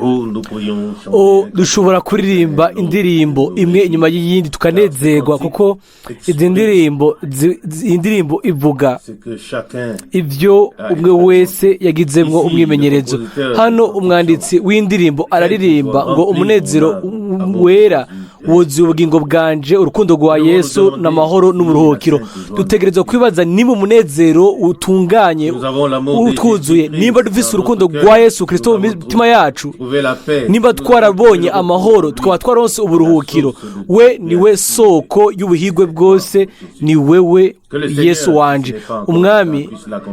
Oh, nous pourrions O, chanter dushobora kuririmba indirimbo imwe inyuma y'iyindi tukanezerwa, kuko izi ndirimbo indirimbo ivuga ce que chacun ibyo umwe wese yagizemwo umwimenyerezo. Hano umwanditsi w'indirimbo araririmba ngo: "Umunezero wera wuzuye ubugingo bwanje, urukundo rwa Yesu n'amahoro n'uburuhukiro." Dutegerezwa kwibaza niba umunezero utunganye utwuzuye, nimba dufise urukundo rwa Yesu Kirisito mu mitima yacu, trouver la paix. nimba twarabonye amahoro, tukaba twaronse uburuhukiro. We ni we soko y'ubuhigwe bwose, ni wewe Yesu wanje. Umwami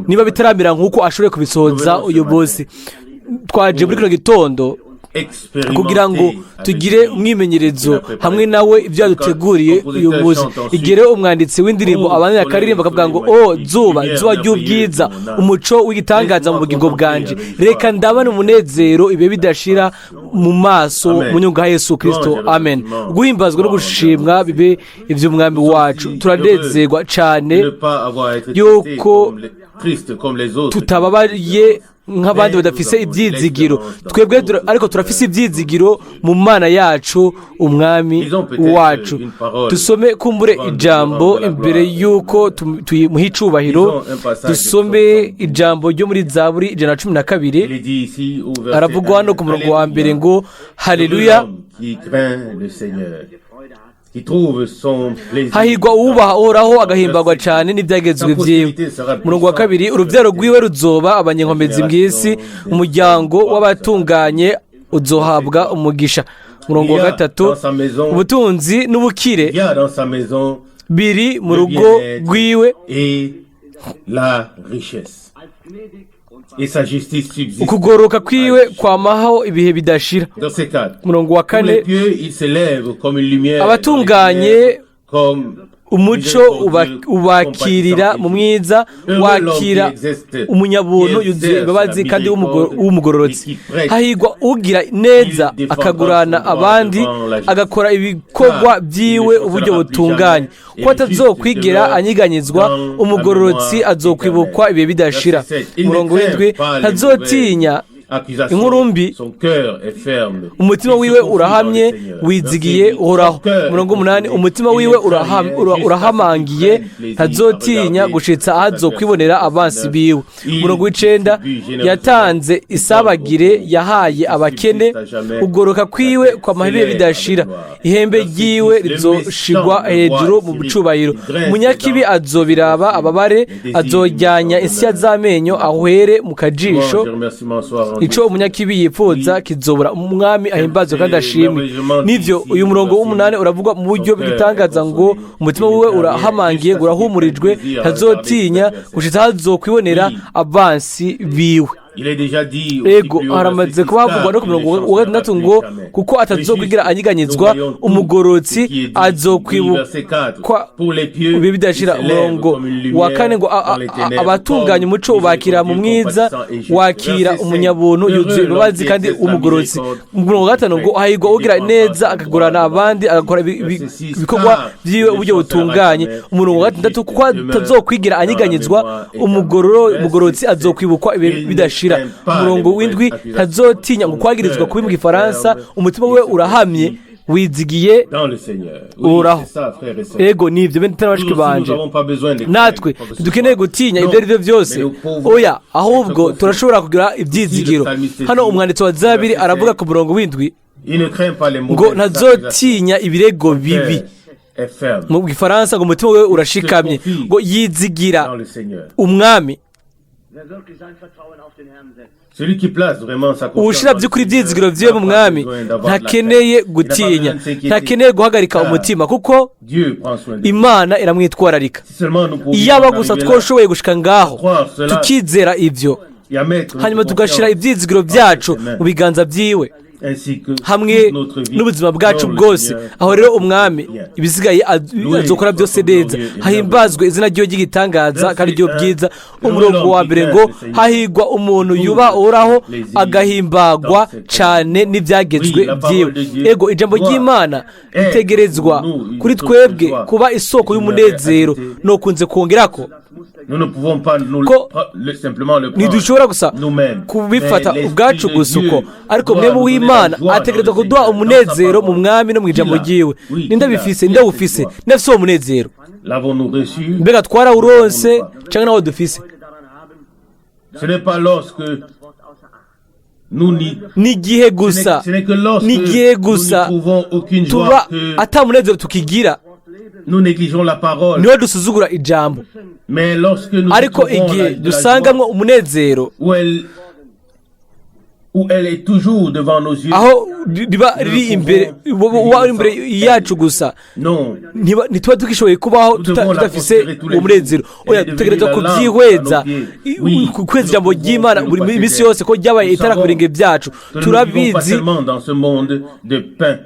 niba bitaramira nk'uko ashoboye kubisohoza uyu munsi. Twaje muri kino gitondo kugira ngo tugire umwimenyerezo hamwe nawe ibyo yaduteguriye uyu munsi. Igihe umwanditsi w'indirimbo abanza akaririmba akavuga ngo: "O zuba, zuba ry'ubwiza, umuco w'igitangaza mu bugingo bwanje, reka ndabane umunezero ibihe bidashira mu maso mu nyungu ya Yesu Kirisito." Amen. Guhimbazwa no gushimwa bibe iby'Umwami wacu. Turanezerwa cyane Ne pas avoir été yuko triste comme les autres. tutababaye nk'abandi badafise ibyizigiro twebwe, ariko turafise ibyizigiro mu Mana yacu, Umwami wacu. Dusome kumbure ijambo imbere y'uko tumuha icubahiro. Dusome ijambo ryo muri Zaburi 112. Il est dit ici au verset Haravugwa hano ku murongo wa mbere ngo: "Haleluya." L'homme qui craint le Seigneur, qui trouve son plaisir. Hahirwa uwubaha Uhoraho, agahimbagwa cyane n'ibyagezwe byiwe. Umurongo wa kabiri: "Urubyaro rwiwe ruzoba abanyenkomezi mu isi, umuryango w'abatunganye uzohabwa umugisha." Umurongo wa gatatu: "Ubutunzi n'ubukire Il y a dans sa maison biri mu rugo rwiwe." et la richesse. Et sa justice subsiste. Ukugororoka kwiwe kwamaho ibihe bidashira. Verset 4. Umurongo wa Pour les kane: pieux, il s'élève comme une lumière "Abatunganye comme umuco ubakirira mu mwiza, wakira umunyabuntu yuzuye imbabazi kandi w'umugororotsi. Hahirwa ugira neza, akagurana abandi, agakora ibikorwa byiwe uburyo butunganye, ko atazokwigera anyeganyezwa, umugororotsi azokwibukwa ibihe bidashira." Umurongo w'indwi: "Ntazotinya inkuru mbi, umutima wiwe urahamye, wizigiye Uhoraho." Umurongo w'umunani: "Umutima wiwe urahamangiye, ntazotinya gushitsa aho azokwibonera abansi biwe." Umurongo w'icenda: "Yatanze isabagire, yahaye abakene, ugoroka kwiwe kwamaho ibihe bidashira. Ihembe ryiwe rizoshigwa hejuru mu bucubahiro. Umunyakibi azobiraba ababare, azojyanya insya z'amenyo, ahwere mu kajisho. Ico umunyakibi yipfuza kizobura. Umwami ahimbazwe kandi ashimwe." Nivyo, uyu murongo w'umunani uravugwa mu buryo bw'igitangaza ngo: "Umutima wiwe urahamangiye, ngo urahumurijwe, ntazotinya gushitsa aho azokwibonera abansi biwe." Ego, haramaze kuba havugwa no ku murongo wa gatandatu ngo: "Kuko atazokwigira anyeganyezwa, umugorotsi azokwibukwa ibihe bidashira." Umurongo wa kane ngo: "Abatunganya umuco ubakira mu mwiza, wakira umunyabuntu yuzuye imbabazi kandi w'umugorotsi." Umurongo wa gatanu ngo: "Hahirwa ugira neza, akagurana abandi, agakora ibikorwa byiwe uburyo butunganye." Umurongo wa gatandatu: "Kuko atazokwigira anyeganyezwa, umugororotsi azokwibukwa ibihe bidashira." Umurongo w'indwi: "Ntazotinya ngo kwagirizwa kubi," mu Gifaransa, "umutima we urahamye, wizigiye Uhoraho." Ego, ni ibyo, bene bashiki banje. Natwe ntidukeneye gutinya ibyo ari byo byose, oya, ahubwo turashobora kugira ibyizigiro. Hano umwanditsi wa Zabiri aravuga ku murongo w'indwi ngo: "Ntazotinya ibirego bibi." Mu Gifaransa ngo: "Umutima we urashikamye," ngo: "Yizigira Umwami." Uwushyira by'ukuri ibyizigiro byiwe mu Mwami ntakeneye gutinya, ntakeneye guhagarika umutima, kuko Imana iramwitwararika. Iyaba gusa twashoboye gushika ngaho, tukizera ibyo, hanyuma tugashyira ibyizigiro byacu mu biganza byiwe hamwe n'ubuzima bwacu bwose. Aho rero Umwami ibisigaye azokora byose neza. Hahimbazwe izina ryiwe ry'igitangaza kandi ryo byiza. Umurongo wa mbere ngo: "Hahigwa umuntu yubaha Uhoraho, agahimbagwa cyane n'ibyagezwe byiwe." Ego, ijambo ry'Imana ritegerezwa kuri twebwe kuba isoko y'umunezero. Nukunze kongera ko Nous ne pouvons pas nous Ko simplement le prendre ntidushobora gusa nous-mêmes. kubifata Mais l'Esprit ubwacu de gusa Dieu uko, ariko doit mwemu nous donner la w'Imana joie dans ategerezwa le kuduha Seigneur, dans sa umunezero mu parole. mwami no mu ijambo Qui l'a? ryiwe. Oui, Ninde qui l'a? abifise? Qui Ninde a cette awufise? joie? Ninde afise uwo munezero? L'avons-nous reçu? Mbega twarawuronse canke nawo dufise? Ce n'est pas lorsque nous n'y Ni igihe gusa, ce n'est que lorsque ni igihe nous n'y gusa trouvons aucune tuba joie que ata munezero tukigira, nous négligeons la parole. niho dusuzugura ijambo. Mais lorsque nous y Ariko trouvons igihe de la joie, dusangamwo umunezero, où elle est toujours devant nos yeux, aho riba riri imbere, uba uri imbere yacu gusa, non, ntituba tugishoboye kubaho Nous devons la tudafise considérer tous les uwo munezero. jours. Oya, Elle est dutegerezwa devenue la kubyihweza, lampe à nos pieds. Oui, kweza ijambo nous ry'Imana pouvons buri nous minsi passer yose ko ryabaye Nous itara ku savons birenge byacu. que nous ne vivons pas Turabizi seulement dans ce monde de pain,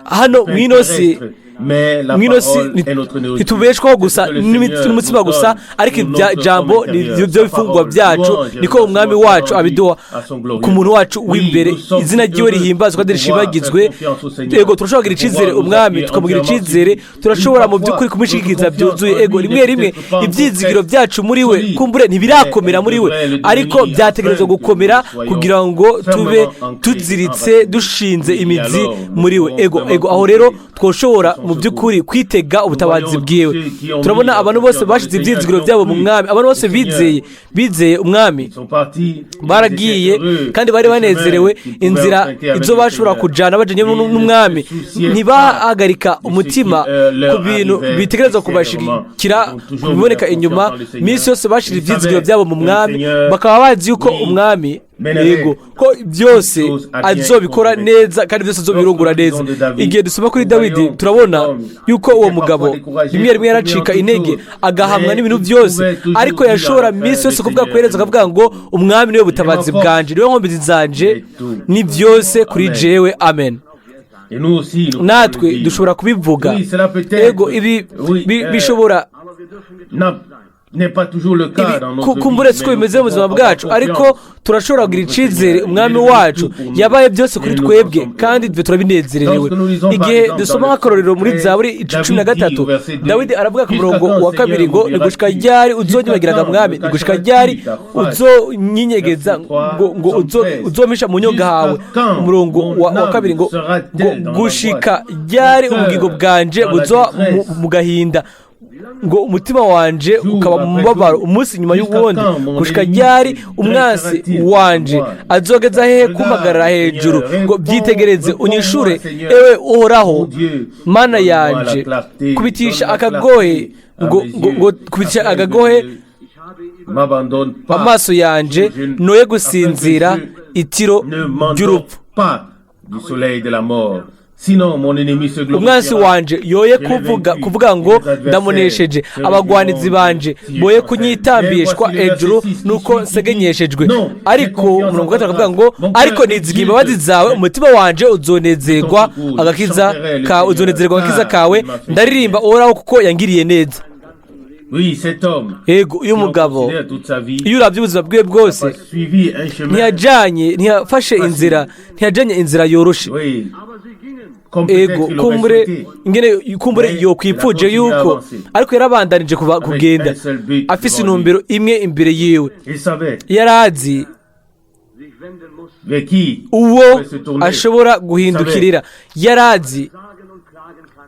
hano pain mw'ino si, terrestre, mais la mw'ino si parole est notre nourriture. ntitubeshwaho gusa C'est ce que le Seigneur n'umutsima nous gusa, donne ariko pour ibya notre jambo homme ni intérieur. byo Sa bifungurwa parole, byacu, louange et niko umwami remerciement wacu rendu abiduha à son glorieux. ku muntu wacu Oui, w'imbere. nous sommes Izina ryiwe heureux rihimbazwe kandi de pouvoir rishimagizwe. faire confiance au Seigneur, Yego, turashobora kugira de pouvoir icizere nous umwami, appuyer tukamugira entièrement icizere, sur lui. turashobora mu Oui, by'ukuri parfois, kumushigikiriza notre confiance byuzuye. en Ego, lui rimwe n'est rimwe peut-être pas encore ibyizigiro très byacu muri we solide, kumbure ntibirakomera mais muri we, elle devrait le ariko devenir byategerezwa afin que gukomera nous soyons kugira ngo tube fermement ancrés, tuziritse, enracinés. dushinze Oui, imizi alors, nous muri we. pouvons Ego, vraiment ego, aho rero compter twoshobora sur son mu by'ukuri kwitega ubutabazi voyons bwiwe. ceux qui ont Turabona mis leur abantu bose confiance dans bashize le Seigneur, ibyizigiro qui ont byabo mu cru mwami, abantu bose le Seigneur. bizeye umwami, Ils sont partis, ils baragiye étaient heureux kandi bari du chemin banezerewe qu'ils pouvaient inzira emprunter avec izo le bashobora Seigneur. kujana bajanye Ils ne n'umwami. se souciaient Ntibahagarika pas de ce umutima qui, leur ku bintu arrivait bitegerezwa extérieurement. kubashikira, Ils ont ku toujours mis biboneka leur inyuma. confiance dans le Seigneur. Minsi yose bashira Ils ibyizigiro savaient byabo mu que le mwami, Seigneur, bakaba bazi yuko oui, umwami, mènerait yego, ko byose toutes choses à bien azobikora et neza kandi byose azobirungura Lorsque nous neza. lisons de David, Igihe dusoma kuri nous Dawidi, voyons turabona cet homme yuko qui uwo était mugabo parfois découragé, rimwe rimwe yaracika tourné en intege, toutes choses, agahamwa mais n'ibintu il byose, pouvait toujours ariko dire à yashobora la fin, minsi yose le kuvuga Seigneur kwereza est akavuga ngo umwami niwe butabazi force. bwanje, niwe nkomezi zanje, Et tout. ni byose kuri Amen. jewe. Amen. Et nous aussi, nous pouvons le Natwe dire. dushobora kubivuga. Oui, cela peut être. Ego, ibi Oui, bishobora n'est pas toujours le cas dans notre vie, kumbure siko mais nous bimeze mu buzima pouvons bwacu, avoir ariko confiance turashobora kugira en notre icizere Seigneur. umwami Il est wacu tout pour nous. yabaye byose kuri Et nous twebwe, en sommes kandi heureux. twe turabinezererewe. Lorsque nous lisons, par Igihe exemple, dusoma dans le nk'akarorero muri 13, Zaburi icu cumi na David dit gatatu, au verset 2, Dawidi aravuga ku Jusqu'à murongo quand, wa kabiri Seigneur, ngo ni gushika m'oublieras-tu? ryari uzonyibagiraga Jusqu'à quand mwami, me ni gushika cacheras-tu ryari ta face? uzonyinyegeza, Verset 3, ngo Psaume 13. uzomisha mu nyonga hawe. Jusqu'à quand Umurongo mon wa âme kabiri ngo sera-t-elle ngo dans gushika l'angoisse? ryari Mon cœur ubugingo bwanje dans la buzoba détresse. mu gahinda, ngo umutima wanje Jour ukaba mu après mubabaro jour. umunsi nyuma Jusqu'à y'uwundi, quand mon gushika ennemi ryari se umwansi dressera-t-il wanje contre moi? azogeza hehe Regarde, kumpagarara hejuru? Seigneur, Ngo réponds, byitegereze, réponds-moi, unyishure, Seigneur. ewe Uhoraho Mon Dieu, Mana donne-moi la yanje, clarté, kubitisha donne la akagohe, clarté à ngo mes ngo yeux, ngo kubitisha afin que agagohe je ne m'abandonne pas, amaso yanje, je ne- noye afin que gusinzira je itiro ne m'endors ry'urupfu. pas du soleil de la mort. Sinon, mon ennemi se Umwansi glorifiera. wanje yoye Je l'ai kuvuga vaincu. kuvuga ngo Mes adversaires ndamunesheje, se abagwanizi réjouiront banje si je boye chancelle. kunyitambishwa Mais voici le hejuru verset 6 qui nuko suit, qui dit, nsegenyeshejwe. Non, j'ai Ariko confiance umurongo en wa gatatu ta akavuga ngo grâce. Mon cœur ariko nizigiye imbabazi exulte. zawe, umutima wanje uzonezerwa Ton secours, je agakiza chanterai le kawe, Seigneur, uzonezerwa agakiza car kawe, il m'a fait ndaririmba du bien. Uhoraho kuko yangiriye neza. Oui, cet homme, Ego, uyu si on mugabo, considère toute sa vie, iyo uravye ubuzima bwiwe bwose, n'a pas suivi un chemin, ntiyajanye, ntiyafashe inzira, ntiyajanye inzira yoroshe. oui, comme peut-être Ego, il aurait kumbure souhaité, ingene kumbure Mais yokwipfuje il a continué à yuko, avancer. ariko yarabandanije kuva Avec kugenda un seul but afise devant lui. intumbero imwe imbere yiwe. Il savait Yarazi vers qui uwo pouvait se tourner, ashobora guhindukirira, yarazi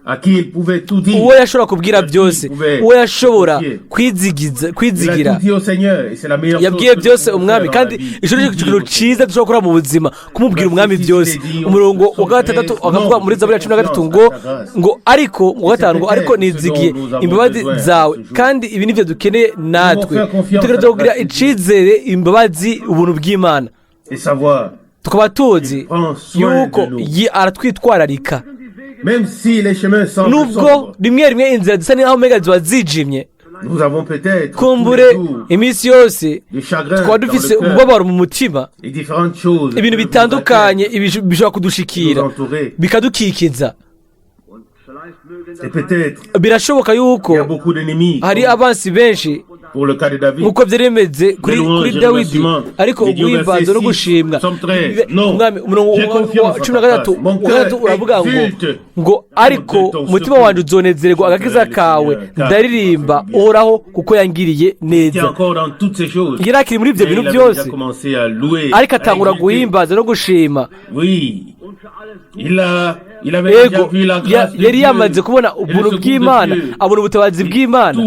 à qui il pouvait tout dire. uwo yashobora kubwira byose, uwo yashobora kwizigiza Il a kwizigira. tout dit au Seigneur, et c'est la meilleure Yabwiye chose que nous byose pouvons umwami, faire dans la kandi vie. icyo ni Tout ikintu dire au cyiza dushobora gukora mu buzima, kumubwira umwami byose. Umurongo wa gatandatu akavuga muri Zaburi ya 13 ngo ariko mu gatanu ngo ariko nizigiye imbabazi zawe, kandi ibi nibyo dukeneye natwe. Dutegerezwa kugira icizere imbabazi, ubuntu bw'Imana, Et savoir, tukaba tuzi prend soin yuko de nous. aratwitwararika. Même si les chemins semblent Nubwo sombres, rimwe rimwe inzira zisa n'aho umenga ziba zijimye, nous avons peut-être tous kumbure les jours iminsi yose du chagrin tukaba dans dufise le cœur, umubabaro mu mutima, les différentes choses ibintu peuvent nous bitandukanye atteindre, bishobora nous kudushikira, entourer. bikadukikiza. Et peut-être Birashoboka il y a yuko beaucoup d'ennemis hari comme abansi benshi Pour le cas de David. Nk'uko byari bimeze kuri Dawidi, ariko uguhimbaza no gushimwa, Umwami, umurongo wa 13 wa gatatu uravuga ngo ariko umutima wanjye uzonezererwa agakiza kawe, ndaririmba Uhoraho kuko yangiriye neza. Yari akiri muri ibyo bintu byose, ariko atangura guhimbaza no gushima. Ego, yari yamaze kubona ubuntu bw'Imana, abona ubutabazi bw'Imana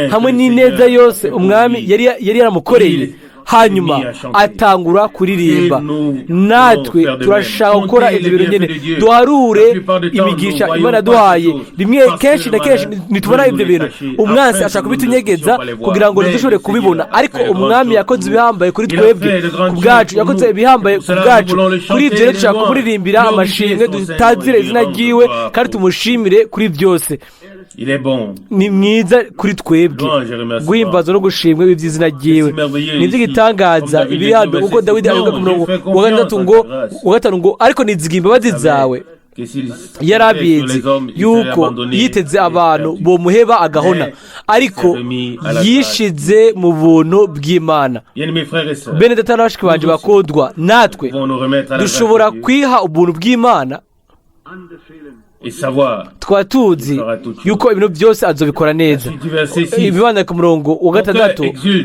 hamwe n'ineza yose Umwami yari yaramukoreye, hanyuma atangura kuririmba. Natwe turashaka gukora ibyo bintu nyine, duharure imigisha Imana duhaye. Rimwe, kenshi na kenshi ntitubona ibyo bintu. Umwansi ashaka kubitunyegeza kugira ngo ntidushobore kubibona, ariko Umwami yakoze ibihambaye kuri twebwe ku bwacu, yakoze ibihambaye ku bwacu. Kuri ibyo rero dushaka kumuririmbira amashimwe, dutazire izina ryiwe kandi tumushimire kuri byose. Ni mwiza kuri twebwe, guhimbaza no gushimwa iby'izina ryiwe. Ni iby'igitangaza ibiri hano, kuko Dawidi avuga ku murongo wa gatandatu ngo, wa gatanu ngo: "Ariko niziga imbabazi zawe." Yari abizi yuko yiteze abantu bomuheba agahona, ariko yishize mu buntu bw'Imana. Bene Data na bashiki banje bakundwa, natwe dushobora kwiha ubuntu bw'Imana, tukaba tuzi yuko ibintu byose azobikora neza. Ibibanda ku murongo wa gatandatu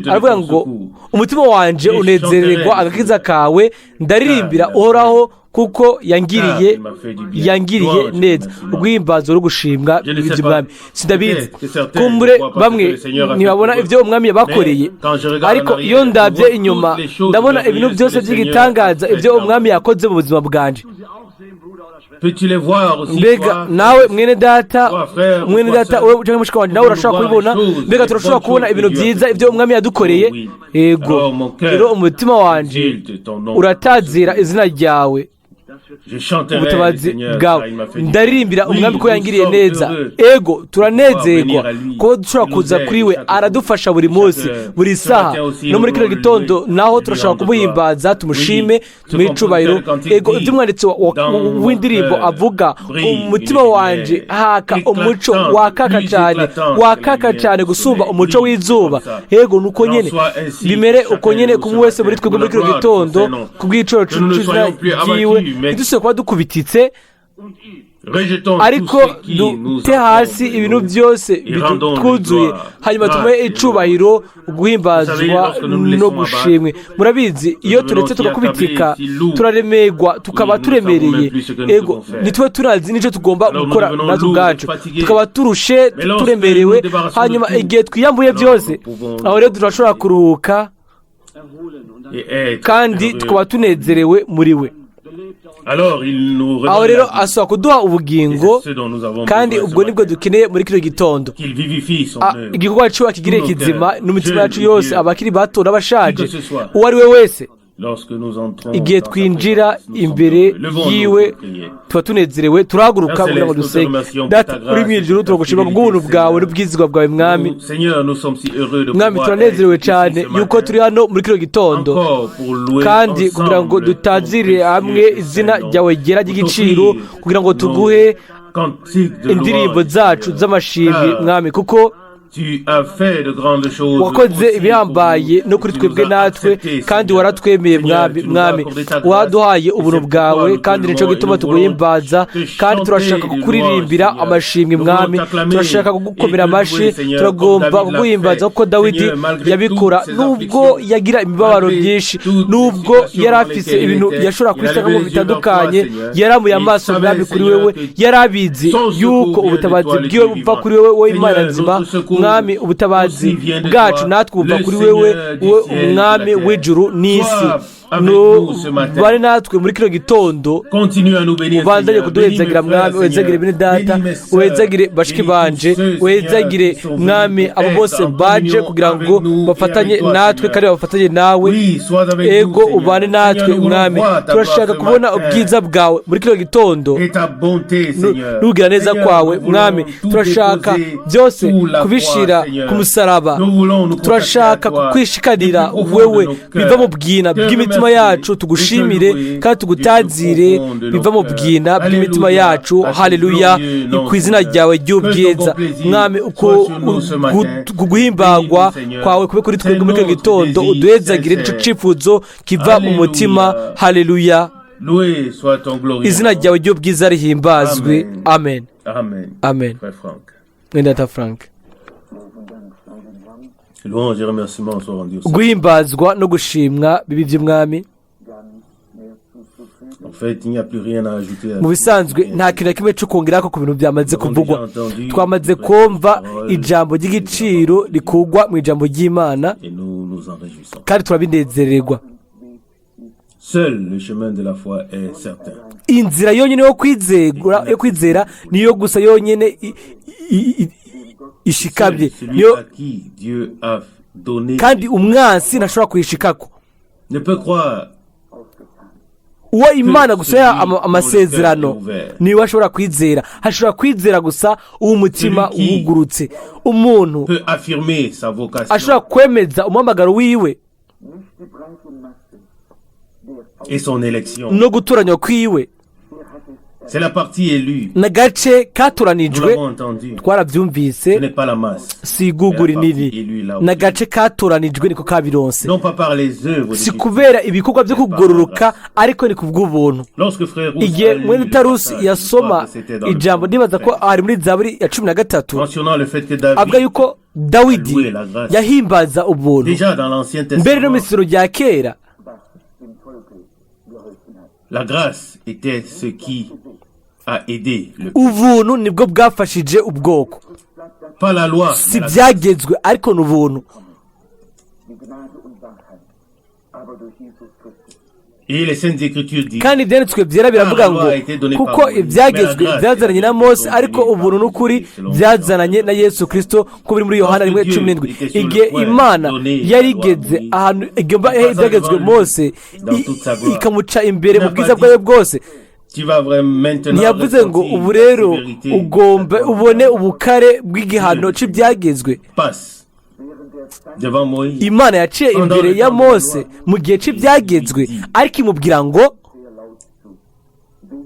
aravuga ngo: "Umutima wanje unezererwa agakiza kawe, ndaririmbira Uhoraho kuko yangiriye neza." Ubwimbazo no gushimwa iby'Umwami. Sindabizi, kumbure bamwe ntibabona ibyo Umwami yabakoreye, ariko iyo ndabye inyuma ndabona ibintu byose by'igitangaza ibyo Umwami yakoze mu buzima bwanje. Mbega nawe, mwene Data, mwene Data wowe cyangwa mushiki wanjye, nawe urashobora kubibona? Mbega turashobora kubona ibintu byiza ibyo Umwami yadukoreye? Yego. Rero umutima wanjye uratazira izina ryawe, ubutabazi bwawe, ndaririmbira Umwami ko yangiriye neza. Ego, turanezerwa kuba dushobora kuza kuri we. Aradufasha buri munsi, buri saha. No muri kino gitondo naho turashobora kumuhimbaza, tumushime, tumuhe icubahiro. Ego, ibyo umwanditsi w'indirimbo avuga: "Umutima wanjye haka umuco wakaka cyane, wakaka cyane gusumba umuco w'izuba." Ego, ni uko nyine bimere, uko nyine ku wese muri twebwe muri kino gitondo, ku bw'iciro cy'izina ryiwe. Ntidusubire kuba dukubititse, ariko dute hasi ibintu byose bitwuzuye, hanyuma tumuhe icubahiro, guhimbazwa no gushimwe. Murabizi, iyo turetse tugakubitika, turaremerwa, tukaba turemereye. Ego, ntitube turazi n'icyo tugomba gukora natwe ubwacu, tukaba turushe, turemerewe. Hanyuma igihe twiyambuye byose, aho rero turashobora kuruhuka kandi tukaba tunezerewe muri we. Aho rero asaba kuduha ubugingo, kandi ubwo nibwo dukeneye muri kino gitondo. Igikorwa cyiwe akigire kizima n'imitima yacu yose, abakiri bato n'abashaje, uwo ari we wese. Igihe twinjira imbere yiwe tuba tunezerewe. Turahaguruka kugira ngo dusenge. Data uri mu ijuru, turagushima kubw'ubuntu bwawe n'ubwizigwa bwawe, Mwami. Mwami, turanezerewe cyane yuko turi hano muri kino gitondo kandi kugira ngo dutazire hamwe izina ryawe ryera ry'igiciro, kugira ngo tuguhe indirimbo zacu z'amashimwe, Mwami, kuko wakoze ibihambaye no kuri twebwe natwe, kandi waratwemeye, Mwami. Mwami, waduhaye ubuntu bwawe, kandi nicyo gituma tuguhimbaza, kandi turashaka kukuririmbira amashimwe, Mwami. Turashaka kugukomera amashyi, turagomba kuguhimbaza kuko Dawidi yabikora. Nubwo yagira imibabaro myinshi, nubwo yari afise ibintu yashobora kwisangamo bitandukanye, yaramuye amaso, Mwami, kuri wewe. Yari abizi yuko ubutabazi bwiwe buva kuri wewe, wowe Imana nzima. Mwami, ubutabazi bwacu natwe buva kuri wewe, wowe Umwami w'ijuru n'isi. Bari natwe muri kino gitondo, ubandanye kuduhezagira, Mwami. Uhezagire bene Data, uhezagire bashiki banje, uhezagire, Mwami, abo bose baje kugira ngo bafatanye natwe kandi bafatanye nawe. Ego, ubane natwe, Mwami. Turashaka kubona ubwiza bwawe muri kino gitondo n'ugira neza kwawe, Mwami. Turashaka byose kubishira ku musaraba, turashaka kukwishikanira wewe biva mu bwina bw'imitima. mitima yacu, tugushimire kandi tugutazire biva mu bwina bw'imitima yacu. Haleluya ku izina ryawe ry'ubwiza, Mwami. Uko guhimbagwa kwawe kube kuri twebwe muri kino gitondo, uduhezagire, nico cifuzo kiva mu mutima. Haleluya. Loué soit ton glorieux Izina nom. ryawe ry'ubwiza rihimbazwe. Amen. Amen. Amen. Frère Frank. Mwene data Frank. Louange et remerciements soient rendus au Seigneur. Guhimbazwa no gushimwa bibe iby'Umwami. En fait, il n'y a plus rien à ajouter à Mu bisanzwe nta kintu na kimwe cyo kongerako ku bintu byamaze kuvugwa. Twamaze kumva ijambo ry'igiciro rikugwa mu ijambo ry'Imana, Et nous nous en réjouissons. kandi turabinezererwa. Seul le chemin de la foi est certain. Inzira yonyine yo kwizera niyo gusa yonyine ishikamye. Seul celui Niyo à qui Dieu a donné kandi umwansi ntashobora kuyishikako. ne peut croire Uwo Imana gusa yaha amasezerano niwe ashobora kwizera. Hashobora kwizera gusa uwo umutima wugurutse, umuntu peut affirmer sa vocation ashobora kwemeza umuhamagaro wiwe et son élection. no gutoranywa kwiwe. C'est la partie élue. N'agace katoranijwe. Nous l'avons entendu. Twarabyumvise. Ce n'est pas la masse. Si igugu rinini, n'agace katoranijwe niko kabironse. Non pas par les œuvres de Si justice. kubera ibikorwa byo kugororoka, ariko ni ku bw'ubuntu. Lorsque frère Rousse Igihe mwene Tarusi yasoma ijambo, ndibaza ko ari muri Zaburi ya 13, mentionnant le fait que David, avuga yuko Dawidi yahimbaza ubuntu déjà dans l'Ancien mbere no mu Testament, Isezerano rya Kera. la grâce était ce qui a aidé le Ubuntu nibwo bwafashije ubwoko. Pas la loi, Si mais la byagezwe, ariko ni ubuntu. Die Gnade und Wahrheit, aber durch Jesus Christus. Et les Saintes Écritures disent Kandi Ibyanditswe Byera biravuga ngo kuko ibyagezwe byazananye na Mose, ariko ubuntu n'ukuri byazananye na Yesu Kirisito, ko biri muri Yohana 1:17. Igihe Imana yari igeze ahantu igomba ibyagezwe Mose, ikamuca imbere mu bwiza bwayo bwose, tu vas vraiment maintenant ntiyavuze ngo ubu rero ugomba ubone ubukare bw'igihano cy'ibyagezwe. Passe devant Moïse. Imana yaciye imbere ya Mose mu gihe cy'ibyagezwe, ariko imubwira ngo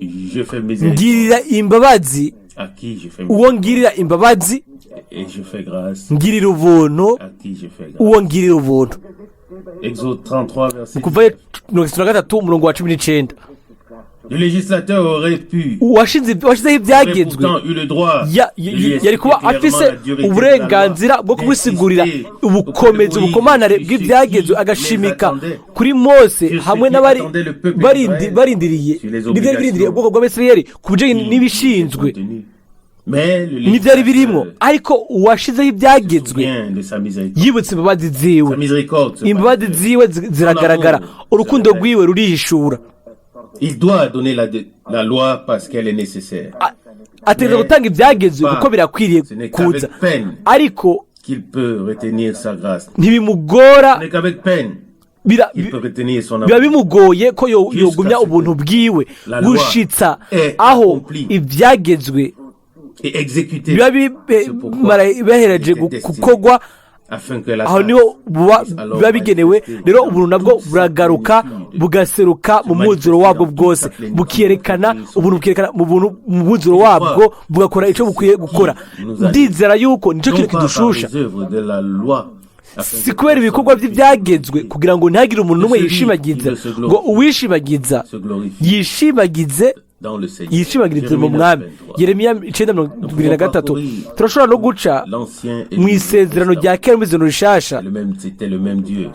Je fais miséricorde ngirira imbabazi à qui je fais uwo ngirira imbabazi, et je fais grâce ngirira ubuntu à qui je fais grâce. uwo ngirira ubuntu. Exode 33, verset Kuva 33, umurongo wa 19. Le législateur aurait pu, Uwashizeho ibyagezwe pourtant eu le droit yari kuba afise uburenganzira bwo kubisigurira ubukomezi, ubukomanare bw'ibyagezwe, agashimika kuri Mose hamwe n'abari barindiriye n'ibyari birindiriye ubwoko bw'Abisirayeli ku bijyanye n'ibishinzwe n'ibyari birimo. Ariko uwashizeho ibyagezwe yibutse imbabazi ziwe. Imbabazi ziwe ziragaragara, urukundo rwiwe rurihishura. Il doit donner la loi parce qu'elle est nécessaire. Ategereza gutanga ibyagezwe kuko birakwiriye kuza, ariko Qu'il peut retenir sa grâce. ntibimugora. Ce n'est qu'avec peine qu'il peut retenir son Biba amour. bimugoye ko yogumya ubuntu bwiwe gushitsa aho ibyagezwe Et exécuter. biba bihereje gukorwa. Afin que la Aho niho biba bigenewe. Rero ubuntu nabwo buragaruka, bugaseruka mu mwuzuro wabwo bwose, bukerekana ubuntu, bukerekana mu buntu mu mwuzuro wabwo, bugakora icyo bukwiye gukora. Ndizera yuko nicyo kintu kidushusha. Si kubera ibikorwa by'ibyagezwe, kugira ngo ntihagire umuntu n'umwe yishimagiza, ngo uwishimagiza yishimagize, yishimagirize mu Mwami. Yeremiya 9:23. Turashobora no guca mu Isezerano rya Kera, mu Isezerano Rishasha,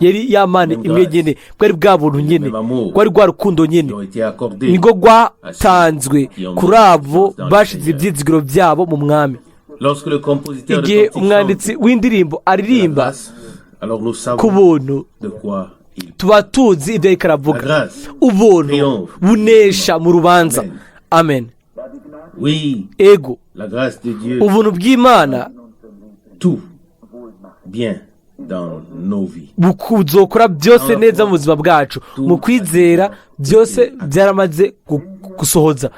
yari ya Mana imwe nyine, bwari bwa buntu nyine, bwari rwa rukundo nyine, nibwo rwatanzwe kuri abo bashize ibyizigiro byabo mu Mwami. Igihe umwanditsi w'indirimbo aririmba ku buntu, tuba tuzi ibyo ariko aravuga. Ubuntu bunesha mu rubanza. Amen. Ego, ubuntu bw'Imana buzokora byose neza mu buzima bwacu. Mu kwizera byose byaramaze gusohoza.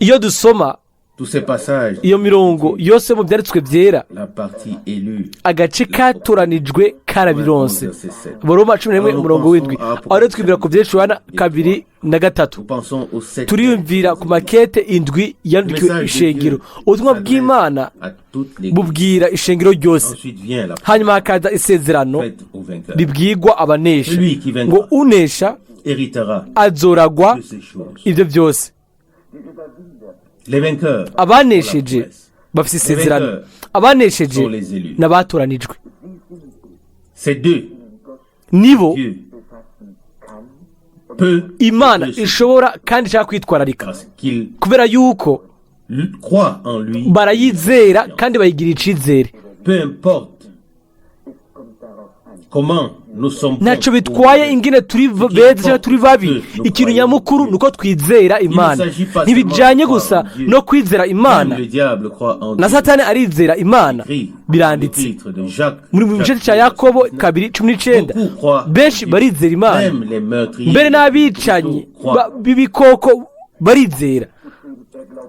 Iyo dusoma Tous ces passages, Iyo mirongo yose mu byanditswe byera, la partie élue. agace katoranijwe karabironse. Abaroma 11 umurongo w'indwi. Aho rero twibwira ku byinshi, Yohana 2 na 3. Nous pensons aux sept Turiyumvira ku makete indwi yandikiwe ishengero. Ubutumwa bw'Imana à toutes les bubwira ishengero ryose. Ensuite vient la Hanyuma hakaza isezerano fête au vainqueur. ribwigwa abanesha, ngo unesha Héritera azoragwa de ces choses. ibyo byose. Les vainqueurs Abanesheje bafite isezerano, abanesheje n'abatoranijwe. C'est deux. Nibo Dieu peut Imana plus ishobora kandi ishaka kwitwararika, parce qu'il kubera yuko croit en lui. barayizera kandi bayigira icizere. Peu importe comment nous sommes Ntacyo bons bitwaye ou ingene turi beza cyangwa turi babi, ikintu nyamukuru ni uko twizera Imana. Ntibijyanye gusa no kwizera Imana. Même le diable croit en Na Dieu. Satani arizera Imana. Écrit Biranditse dans le titre de Jacques, muri mu gice cya Yakobo 2:19. Beaucoup croient Benshi en Dieu. barizera Imana. Même les meurtriers Mbere n'abicanyi croient. b'ibikoko barizera.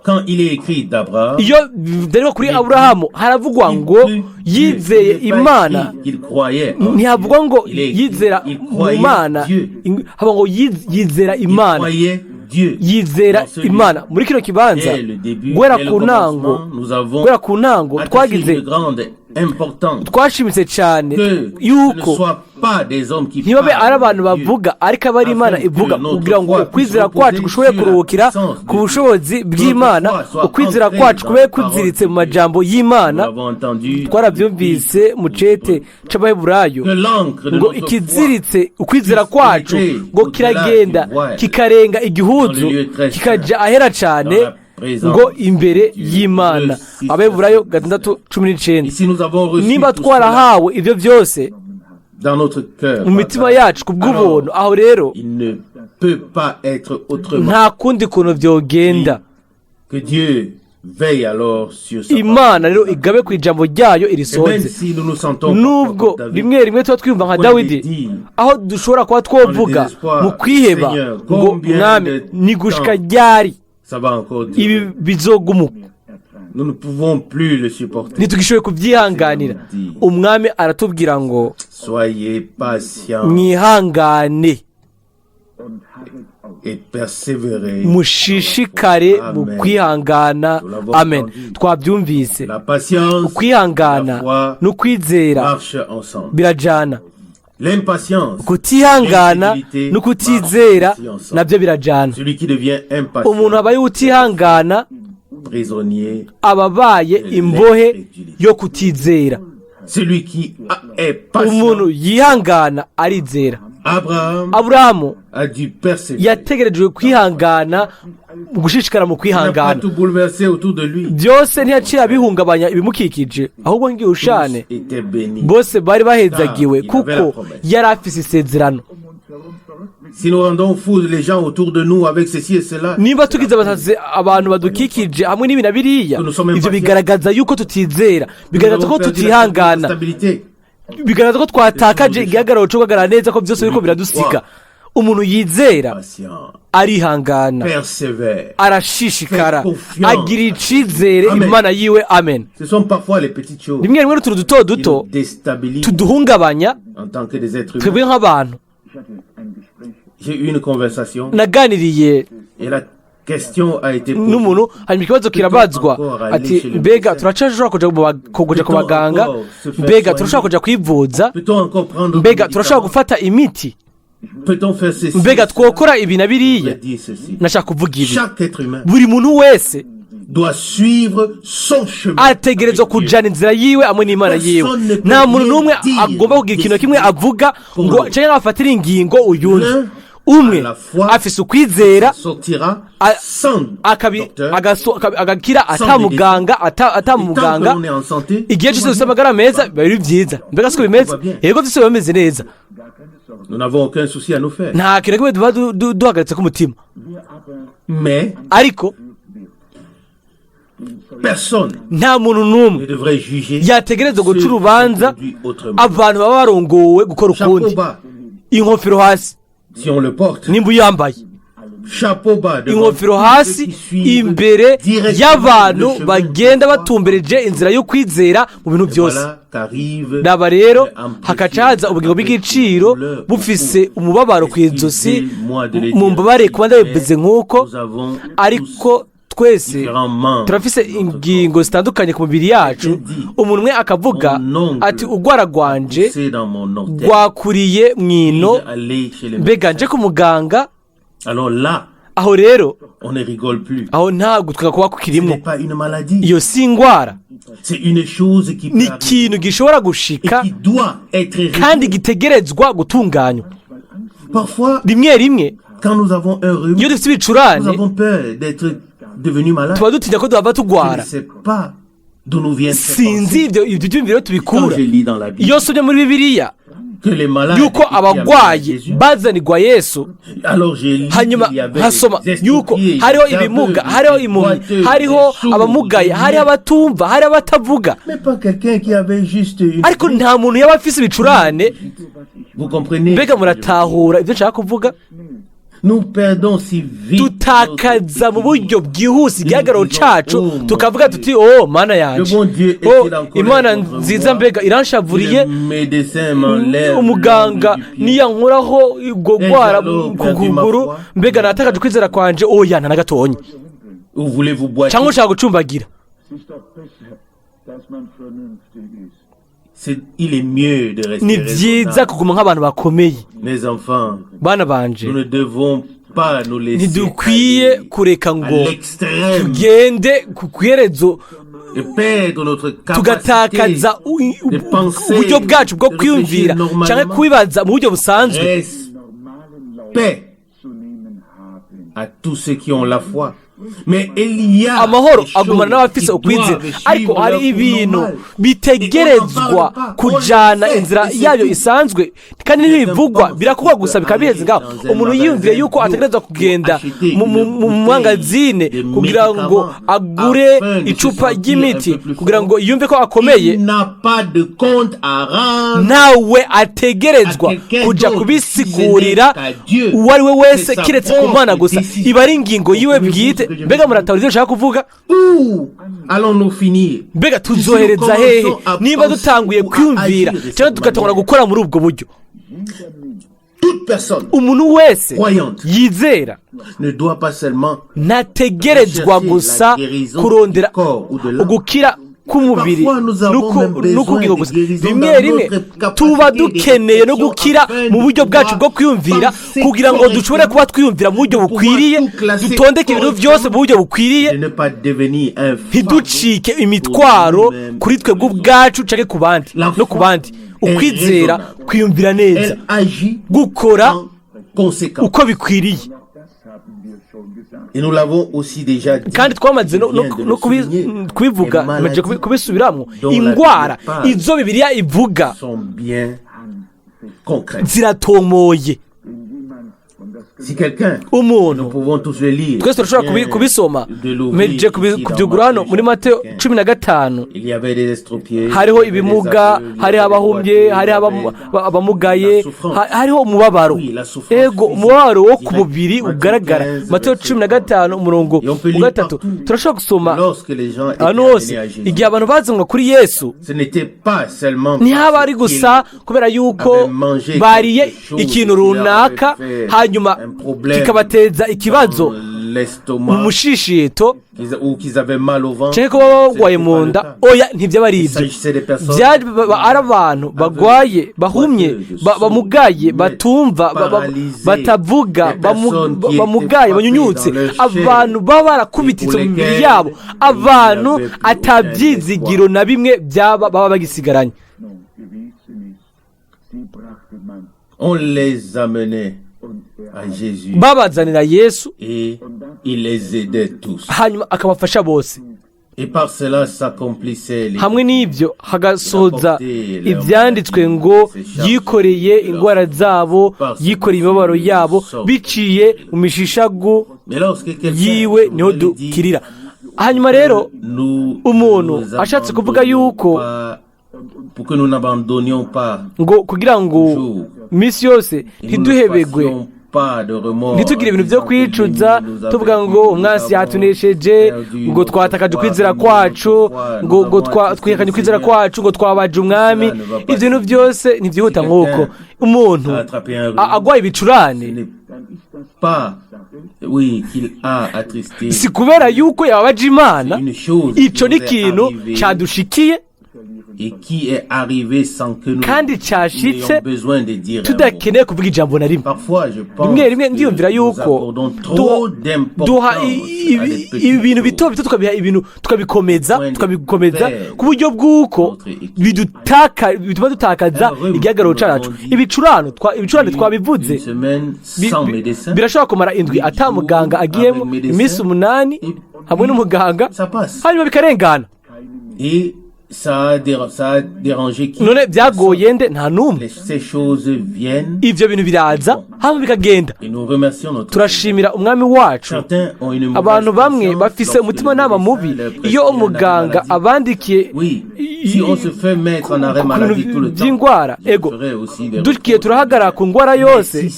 Quand il est écrit d'Abraham, Iyo byandikwa kuri Aburahamu haravugwa ngo yizeye il n'est pas Imana. écrit qu'il croyait en Ntihavugwa Dieu. ngo Il est écrit, yizera il mu croyait Mana, Dieu. havuga ngo yizera Il Imana. croyait Dieu. Yizera Dans ce lieu, Imana. Muri kino kibanza, dès le début, guhera dès le ku ntango, commencement, nous avons guhera ku ntango attaché twagize une grande importance twashimitse cyane que ce ne yuko soient pas des hommes qui ntibabe parlent ari abantu de Dieu, bavuga, ariko aba ari Imana afin que ivuga, notre kugira ngo foi ukwizera puisse kwacu reposer gushobore sur la kuruhukira puissance de ku bushobozi bw'Imana, Notre foi soit ukwizera ancrée kwacu dans kube la parole kuziritse de mu Dieu. majambo Nous y'Imana. l'avons entendu Twarabyumvise mu cete c'Abaheburayo que l'ancre de ngo notre foi ikiziritse ukwizera kwacu ngo kiragenda kikarenga igihuzu, kikajya ahera cyane, ngo imbere y'Imana. Abaheburayo 6:19. Ici, nous avons reçu Niba tout cela twarahawe ibyo byose dans notre cœur. mu mitima yacu ku bw'ubuntu, aho rero Il ne peut pas être autrement. nta kundi kuntu byogenda. Que Dieu veille alors sur sa Imana parole. rero igabe ku ijambo ryayo Et même irisohoze. si nous nous sentons Nubwo parfois comme David, rimwe rimwe tuba twiyumva nka Dawidi, aho dushobora kuba twovuga mu kwiheba ngo: "Mwami, ni gushika ryari ça va encore ibi durer? bizogumuka?" Nous ne pouvons plus le supporter. Ntitugishoboye kubyihanganira. Umwami aratubwira ngo: Soyez patients "Mwihangane et persévérez. mushishikare mu Amen. kwihangana." Amen. Twabyumvise. La patience, Ukwihangana la foi n'ukwizera marchent ensemble. birajana. L'impatience, Kutihangana l'incrédulité no kutizera marchent aussi ensemble. nabyo birajana. Celui qui devient impatient, Umuntu abaye utihangana prisonnier. aba abaye imbohe yo kutizera. Celui qui est patient, Umuntu yihangana arizera. Abraham Aburahamu a dû persévérer. yategerejwe kwihangana, mu gushishikara mu Il n'a pas kwihangana. tout bouleversé autour de lui. Byose ntiyaciye abihungabanya ibimukikije, ahubwo ngiye Tous étaient bénis. bose bari bahezagiwe kuko yari afise isezerano. Si nous rendons fous les gens autour de nous avec ceci et cela, Niba tugize abasazi abantu badukikije hamwe n'ibi na biriya, ibyo bigaragaza yuko tutizera, nous bigaragaza avons ko perdu la tutihangana, stabilité. bigaragaza ko twatakaje igihagararo cyo guhagarara neza, ko byose biriko biradusiga. Umuntu yizera Patient, arihangana, persévère. arashishikara, Fais confiance. agira icizere Amen. Imana yiwe. Amen. Ce sont parfois les petites choses Rimwe rimwe n'utuntu duto qui duto nous déstabilisent tuduhungabanya en tant que des êtres twebwe humains. nk'abantu. J'ai eu une conversation Naganiriye et la question a été posée. n'umuntu, hanyuma ikibazo kirabazwa ati: "Mbega turacashobora kuja ku baganga? Mbega turashobora kuja kwivuza? Peut-on encore prendre des Mbega turashobora médicaments? gufata imiti? Peut-on faire ceci? Mbega twokora ibi na Je biriya?" dis ceci. Nashaka kuvuga ibi: Chaque être humain buri muntu wese doit suivre son chemin ategerezwa avec Dieu. kujana inzira yiwe hamwe n'Imana yiwe. Nta muntu n'umwe agomba kugira ikintu na kimwe avuga ngo cyangwa afatire ingingo uyundi. Umwe afise ukwizera, Sortira sans docteur. agakira atamuganga, Et tant que atamuganga. l'on est en santé, Igihe cyose ufite amagara meza biba biri byiza. Mbega siko bimeze? Yego, byose biba bimeze neza. nous n'avons aucun souci à nous faire. Nta kintu na kimwe tuba duhagaritse k'umutima. Mais Ariko personne nta muntu n'umwe ne devrait juger yategerezwa guca ceux qui urubanza conduisent autrement. abantu baba barongowe gukora Chapeau ukundi. bas, Inkofero hasi si on le porte, nimba uyambaye. Chapeau bas devant Inkofero tous hasi ceux qui suivent imbere directement y'abantu le chemin bagenda de la foi. batumbereje inzira yo kwizera mu bintu byose. Voilà qu'arrive Raba rero un hakaca haza ubugingo bw'igiciro douleur bufise umubabaro ku ijosi. Excusez-moi de le dire. Mu mbabare kuba ndabivuze nk'uko, Nous avons ariko twese différents membres turafise de notre ingingo zitandukanye ku mubiri yacu. Umuntu umwe akavuga ati: "Urwara rwanje corps. C'est dans mon orteil. rwakuriye mu ino, Aller chez le mbega nje ku muganga?" Alors là, Aho rero, on ne rigole plus. aho nta gutwika kuba Ce kukirimo. n'est pas une maladie. Iyo si indwara. C'est une chose qui peut Ni arriver ikintu gishobora et gushika qui doit être réglée. kandi gitegerezwa gutunganywa. Parfois, Rimwe rimwe, quand nous avons un rhume, iyo dufite nous ibicurane, avons peur d'être devenu malade. tuba dutinya ko duhava Je tugwara. ne sais pas d'où nous vient cette Sinzi pensée. ibyo byumviro Quand tubikura. je lis dans la Bible Iyo nsomye muri Bibiliya que les malades yuko étaient amenés à abagwayi Jésus, bazanirwa Yesu, alors j'ai lu hanyuma qu'il y avait nkasoma des yuko estropiés, hariho des ibimuga, aveugles, hariho des impumyi, boiteux, hariho des sourds, abamugaye, des hariho muets. abatumva, hariho abatavuga. Mais pas quelqu'un qui avait juste une. Ariko nta muntu yaba afise ibicurane. Vous comprenez? Mbega muratahura ibyo nshaka kuvuga? Nous perdons si vite Tutakaza mu notre buryo bwihuse igihagararo cacu, tukavuga tuti: "Oh Mana yanje, Le bon Dieu oh est-il en colère Imana contre nziza, moi? mbega iranshavuriye?" Le médecin m'enlève Umuganga l'ongle du pied. niyankuraho ubwo gwara alors, ku perdu ma kuguru, foi. mbega natakaje ukwizera kwanje? Oya, nta na gatonya. Ou voulez-vous boiter? Cyangwa ushaka gucumbagira? Es ist doch besser, dass man vernünftig ist. Il est mieux de rester Ni byiza raisonnable. kuguma nk'abantu bakomeye. Mes enfants, Bana banje, nous ne devons pas nous laisser ntidukwiye aller kureka à ngo l'extrême tugende ku iherezo, de perdre notre capacité tugatakaza de penser, uburyo bwacu bwo de kwiyumvira réfléchir normalement. cyangwa kwibaza mu buryo busanzwe. Respect Normalen Lauf zu nehmen haben. à tous ceux qui ont la foi. Mais il y a Amahoro des choses agumana n'abafise qui ukwizera, doivent ariko suivre hari leur cours ibintu normal. bitegerezwa kujana inzira yayo isanzwe, kandi ntibivugwa, birakorwa gusa bikaba biheze ngaho. Umuntu yiyumviye yuko ategerezwa kugenda mu mangazine kugira ngo agure icupa ry'imiti kugira ngo yumve ko akomeye, Il n'a pas de compte à rendre nawe ategerezwa kuja kubisigurira uwo ari we wese kiretse ku Mana gusa. Iba ari ingingo yiwe bwite. Mbega muratahura ibyo nshaka kuvuga? Où allons-nous finir? Mbega tuzohereza hehe niba dutanguye kwiyumvira cyangwa tugatangura gukora muri ubwo buryo? Toute personne Umuntu wese croyante yizera ne doit pas seulement ntategerezwa gusa kurondera ugukira k'umubiri n'ukubwira gusa. Rimwe rimwe tuba dukeneye no gukira mu buryo bwacu bwo kwiyumvira, kugira ngo dushobore kuba twiyumvira mu buryo bukwiriye, dutondeke ibintu byose mu buryo bukwiriye, de ne pas devenir un fardeau ntiducike imitwaro kuri twebwe ubwacu canke ku bandi no ku bandi. Ukwizera kwiyumvira neza, Elle agit gukora en conséquence. uko bikwiriye. Das haben wir schon gesagt. Et nous l'avons aussi déjà dit. Kandi twamaze Je viens de no le souligner. kubivuga, Les maze maladies kubisubiramwo, dont la ingwara Bible parle izo Bibiliya ivuga sont bien concrètes. ziratomoye. Wenn jemand, und das Si quelqu'un, Umuntu, nous pouvons tous le lire, twese turashobora je viens kubisoma, de l'ouvrir mpejeje ici dans kubyugura hano Matthieu muri Mateyo chapitre 15. 15. Il y avait des estropiés, Hariho il y avait des ibimuga, aveugles, il y hariho avait des abahumbye, boiteux, il y hariho avait abamugaye, la souffrance. hariho umubabaro. Oui, la souffrance Ego, physique umubabaro wo ku directe. mubiri Matthieu ugaragara. 15, Mateyo verset 15, umurongo Et on peut wa lire 3. partout. Turashobora gusoma Lorsque les gens étaient ahantu hose. amenés à Jésus, Igihe abantu bazanwa kuri Yesu, ce n'était pas seulement ntihaba parce ari gusa kubera yuko avaient mangé bariye quelque chose ikintu qui leur runaka, avait fait hanyuma un problème kikabateza ikibazo dans mu l'estomac mushishito, ou qu'ils avaient mal au ventre. cyangwa ko baba barwaye Ce mu n'était pas nda. le cas. Oya, ntibyaba ari Il ibyo. s'agissait des personnes Byari ari abantu bagwaye, bahumye, bamugaye, batumva, batavuga, bamugaye, banyunyutse, abantu baba barakubititse mu mibiri yabo, abantu atabyizigiro na bimwe byaba baba bagisigaranye. Hoffnung gewesen ist. Sie brachte man On les amenait und er à Jésus Babazanira Yesu, et il les aidait tous. hanyuma akabafasha bose. Et par cela s'accomplissait les Hamwe n'ibyo hagasoza ibyanditswe ngo: "Yikoreye indwara zabo, yikoreye imibabaro yabo, biciye mu mishishago Mais lorsque quelqu'un yiwe niho voulait dire, dukirira." Hanyuma rero nous umuntu nous ashatse kuvuga abandonnions yuko pas, pour que nous n'abandonnions pas ngo kugira ngo toujours minsi yose et nous ne ntiduhebegwe fassions Ntitugire ibintu byo kwicuza tuvuga ngo umwansi yatunesheje, ngo twatakaje ukwizera kwacu, ngo twihakanye ukwizera kwacu, ngo twabaje umwami. Ibyo bintu byose ntibyihuta nk'uko umuntu agwaye ibicurane. Si kubera yuko yababaje Imana, icyo ni ikintu cyadushikiye kandi cyashitse tudakeneye kuvuga ijambo na rimwe. Rimwe rimwe ndiyumvira yuko duha ibintu bito bito, tukabiha ibintu, tukabikomeza ku buryo bw'uko bituma dutakaza igihagararo cyacu. Ibicurane twabivuze birashobora kumara indwi ata muganga agiyemo, iminsi 8 hamwe n'umuganga, hanyuma bikarengana. None byagoye nde? Nta n'umwe. Ibyo bintu biraza hano bikagenda. Turashimira umwami wacu. Abantu bamwe bafise umutimanama mubi iyo umuganga abandikiye by'indwara. Ego, dukiye turahagarara ku ndwara yose.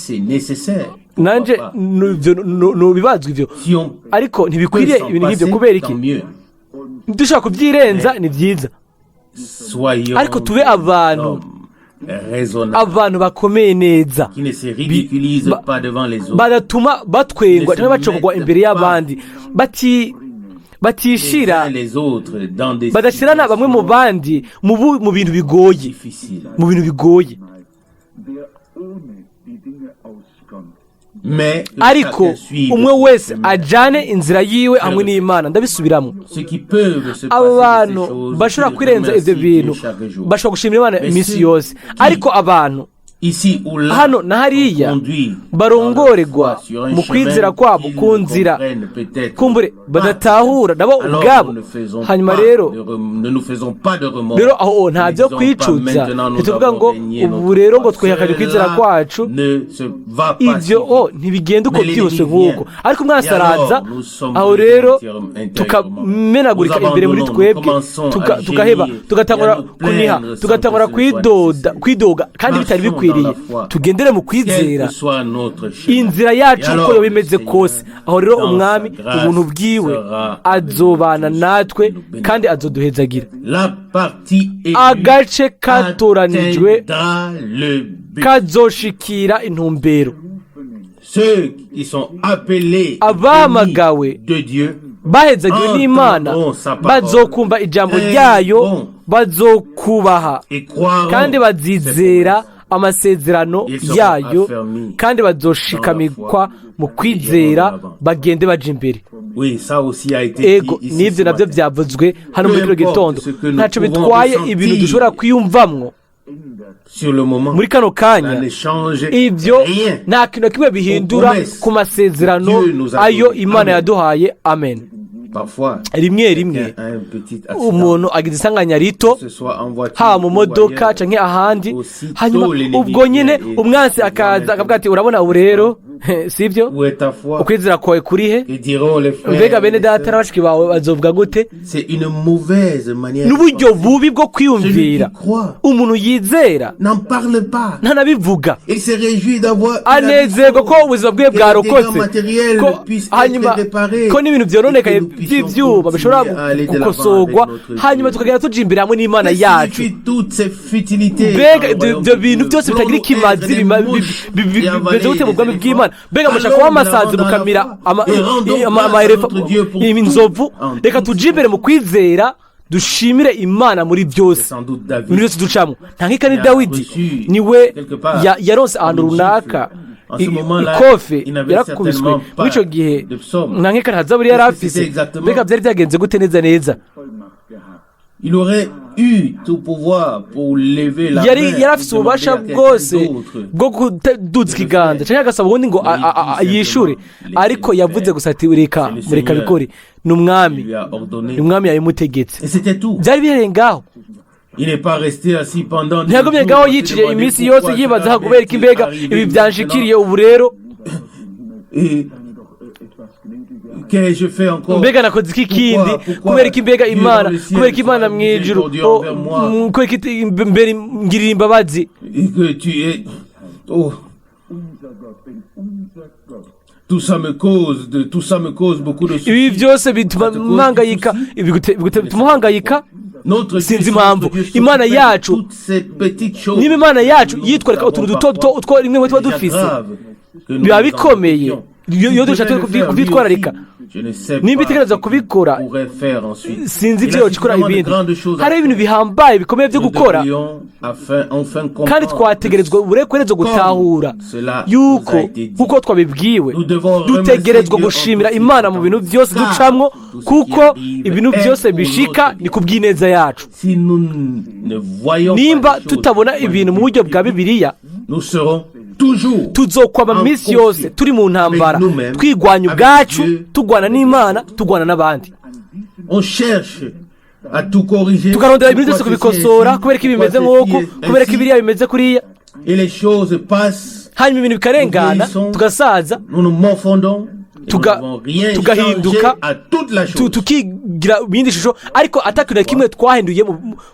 Nanjye ntubibazwa ibyo, ariko ntibikwiriye ibintu nk'ibyo. Kubera iki? Dushobora kubyirenza, ni byiza, ariko tube abantu bakomeye neza, badatuma batwengwa cyangwa bacogwa imbere y'abandi, batishira, badashyirana bamwe mu bandi mu bintu bigoye, mu bintu bigoye. Ariko umwe wese ajyane inzira yiwe hamwe n'Imana. Ndabisubiramo, abantu bashobora kwirenza ibyo bintu bashobora gushimira Imana iminsi yose, ariko abantu hano na hariya barongorerwa mu kwizera kwabo ku nzira kumbure badatahura nabo ubwabo. Hanyuma rero aho nta byo kwicuza, ntituvuga ngo ubu rero ngo twihakanye ukwizera kwacu. Ibyo ntibigenda uko byihuse nk'uko, ariko umwansi araza, aho rero tukamenagurika imbere muri twebwe, tugaheba, tugatangura kuniha, tugatangura kwidoga kandi bitari bikwiriye. Tugendere mu kwizera inzira yacu uko yoba imeze kose. Aho rero umwami ubuntu bwiwe azobana natwe kandi azoduhezagira. Agace katoranijwe kazoshikira intumbero. Abahamagawe bahezagiwe n'Imana bazokumva ijambo ryayo, bazokubaha kandi bazizera amasezerano yayo, kandi bazoshikamikwa mu kwizera, bagende baja imbere. Ego, n'ibyo nabyo byavuzwe hano muri kino gitondo. Ntacyo bitwaye ibintu dushobora kwiyumvamwo muri kano kanya, ibyo nta kintu na kimwe bihindura ku masezerano ayo Imana yaduhaye. Amen. Rimwe rimwe umuntu agize isanganya rito, haba mu modoka canke ahandi, hanyuma ubwo nyine umwansi akaza akavuga ati urabona ubu rero sibyo, ukwizera kwawe kuri he? Mbega bene data na bashiki bawe bazovuga gute? N'uburyo bubi bwo kwiyumvira. Umuntu yizera ntanabivuga, anezerwa ko ubuzima bwe bwarokotse, hanyuma ko n'ibintu byononekaye by'ibyuma bishobora gukosorwa, hanyuma tukagenda tuja imbere hamwe n'Imana yacu. Mbega ibyo bintu byose bitagira ikimazi bimeze gute mu bwami bw'Imana? Mbega mushaka kuba amasazi mukamira inzovu? Reka tuje imbere mu kwizera, dushimire Imana muri byose, ibintu byose ducamo. Nta nkeka ni Dawidi niwe yaronse ahantu runaka ikofe yarakubiswe muri icyo gihe. Nta nkeka nta zaburi yari afise. Mbega byari byagenze gute neza neza? Yari afise ububasha bwose bwo kuduza ikiganza cyangwa agasaba ubundi ngo yishure, ariko yavuze gusa ati reka mureka bikore, ni umwami, ni umwami yabimutegetse. Byari bihereye ngaho. Ntiyagumye ngaho yiciye iminsi yose yibaza kubera ko imbega ibi byanshikiriye ubu rero mbega nakoze iki kindi, kubera ko imbega Imana, kubera ko Imana mu ijuru, kubera ko mbere ngirira imbabazi. Tout ça me cause de, tout ça me cause beaucoup de Ibi soucis. byose bituma mpangayika, ibi bituma uhangayika. Notre Dieu, Sinzi si impamvu. notre Dieu s'occupait Imana de yacu, toutes ces petites choses niba Imana yacu que nous yitwararika avons utuntu duto duto parfois, utwo rimwe tuba déjà dufise, grave que nous biba nous en bikomeye occupions. iyo S'il iyo dushatse devait le faire, lui kubyitwararika. aussi, je ne sais Nimba pas itegereza ce qu'il kubikora, pourrait faire ensuite. sinzi Il ibyo a yocikora suffisamment de ibindi. grandes choses à Hariho ibintu bihambaye bikomeye byo Nous gukora, devrions afin, enfin kandi comprendre twategerezwa uburekerezo gutahura cela yuko nous a été dit. nk'uko twabibwiwe, Nous devons dutegerezwa remercier Dieu gushimira en tout Imana mu bintu byose car ducamwo, tout ce qui kuko arrive ibintu est byose pour bishika notre ni ku bw'ineza yacu. Si nous ne voyons Nimba pas les choses tutabona du point ibintu de mu vue buryo bwa biblique, Bibiliya, nous serons toujours tuzokwama en minsi yose conflit turi mu ntambara, avec nous-mêmes, twigwanya avec ubwacu, Dieu, tugwana n'Imana, tugwana n'abandi. On cherche à tout corriger. Tukarondera ibintu byose Pourquoi ceci kubikosora, ainsi, kubera ko ibi pourquoi bimeze nk'uku, ceci kubera ko ainsi. ibiriya bimeze kuriya. Et les choses passent, Hanyuma ibintu bikarengana, tugasaza, nous nous morfondons, et nous n'avons rien tugahinduka, changé à toute la chose. Tukigira ibindi shusho, ariko atakintu na kimwe twahinduye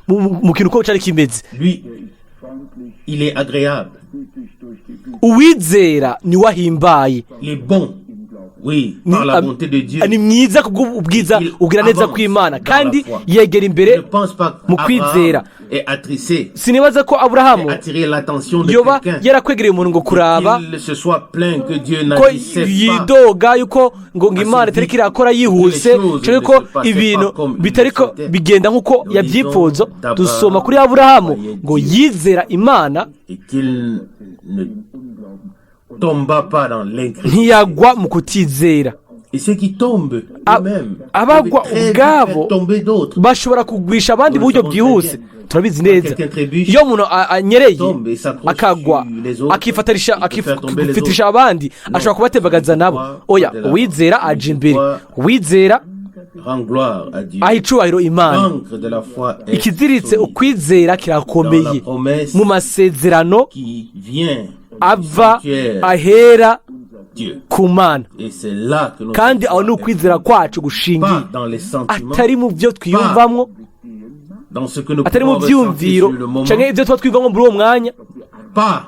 mu kintu uko cyari kimeze. Lui, il est agréable, Uwizera niwe ahimbaye. il est bon, oui, Ni- par la bonté de Dieu. Ni mwiza kubw'ubwiza Il ugira neza avance kw'Imana, dans kandi la foi. yegera Je imbere ne pense pas mu kwizera. qu'Abraham ait attrissé, Sinibaza ko Aburahamu ait attiré l'attention de yoba quelqu'un, yarakwegereye umuntu ngo kuraba qu'il se soit plaint que Dieu ko n'agissait pas yidoga yuko ngo Imana itariko irakora yihuse, cyangwa ko ibintu bitariko bigenda nk'uko yabyipfuza. Dusoma kuri Aburahamu ngo yizera Imana, et qu'il ne tomba pas dans l'incrédulité. ntiyagwa mu kutizera. Et ceux qui tombent eux-mêmes Abagwa peuvent très vite ubwabo faire tomber d'autres. bashobora kugwisha abandi mu buryo bwihuse, turabizi neza. Iyo umuntu anyereye akagwa, akifatarisha, akifatisha abandi, ashobora kubatembagaza nabo. Oya, uwizera aja imbere, uwizera Rends gloire à Dieu. aha icubahiro Imana. L'ancre de la foi est Ikiziritse solide ukwizera kirakomeye mu masezerano qui vient du ava sanctuaire ahera Dieu. ku Mana. Et c'est là que notre Kandi aho foi ni est ukwizera kwacu gushingiye, pas dans les sentiments, atari mu byo twiyumvamwo, dans ce que nous atari mu pouvons ressentir byiyumviro sur le moment, canke ibyo tuba twiyumvamwo muri uwo mwanya, pas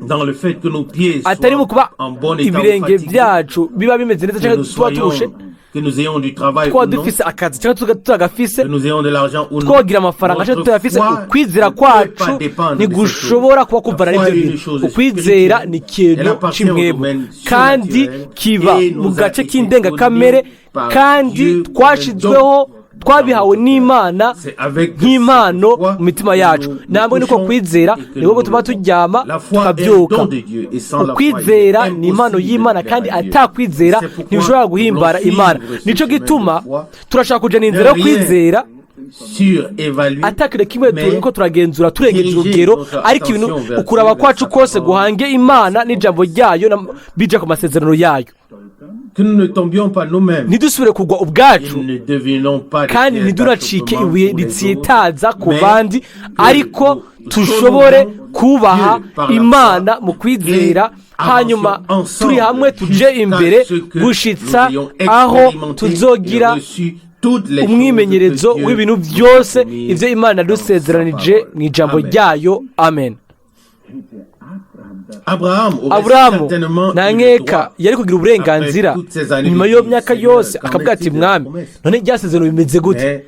dans le fait que nos pieds atari mu soient kuba en bon état ou ibirenge fatigués, byacu biba bimeze neza que canke nous tuba turushe, soyons, que nous ayons du travail twaba ou non, dufise akazi canke tutagafise, que nous ayons de l'argent ou non. twagira amafaranga canke Notre tutayafise, foi ukwizera ne peut kwacu pas dépendre de ces ntigushobora choses. kuba kuvana La foi n'ibyo est une bintu. chose Ukwizera spirituelle. ni ikintu Elle appartient au c'imwemu, domaine kandi surnaturel kiba et mu nous a gace été k'indengakamere, donné par kandi Dieu twashizweho, comme don twabihawe dans notre n'Imana cœur. C'est avec nk'impano cette foi mu mitima que yacu. nous nous Namwe niko couchons kwizera et que nibwo nous gutuma nous levons. turyama, La foi est un tukabyuka. don de Dieu et sans la foi, il est Ukwizera ni impano impossible y'Imana, de plaire kandi à Dieu. atakwizera C'est pourquoi ntibishobora nous guhimbara voulons Imana. suivre ce Nico chemin de gituma foi, turashaka kujana inzira yo ne rien kwizera, surévaluer, atakintu kimwe mais turiko turagenzura turengeje diriger urugero, notre ariko ibintu attention vers ukuraba Dieu, vers kwacu sa kose parole, guhange Imana n'ijambo ryayo bija ku masezerano yayo. que nous ne tombions pas nous-mêmes Ntidusubire kugwa ubwacu, et ne devenons pas des kandi pierres ntiduracike d'achoppement ibuye pour les ritsitaza autres, ku mais bandi, que ariko nous tushobore honorons kubaha Dieu par la Imana foi mu kwizera, et avancions hanyuma ensemble turi hamwe tuje jusqu'à imbere ce que gushitsa nous ayons aho expérimenté tuzogira et reçu toutes les choses umwimenyerezo que Dieu w'ibintu nous a byose promises ibyo Imana dans sa yadusezeranije parole. mu ijambo Amen. ryayo. Amen. Abraham aurait Aburahamu certainement nta eu le nkeka droit, yari kugira uburenganzira après toutes ces années nyuma de y'iyo vie, myaka Seigneur, yose, qu'en akavuga ati est-il de la mwami, promesse? None ryasezerano bimeze gute? Mais,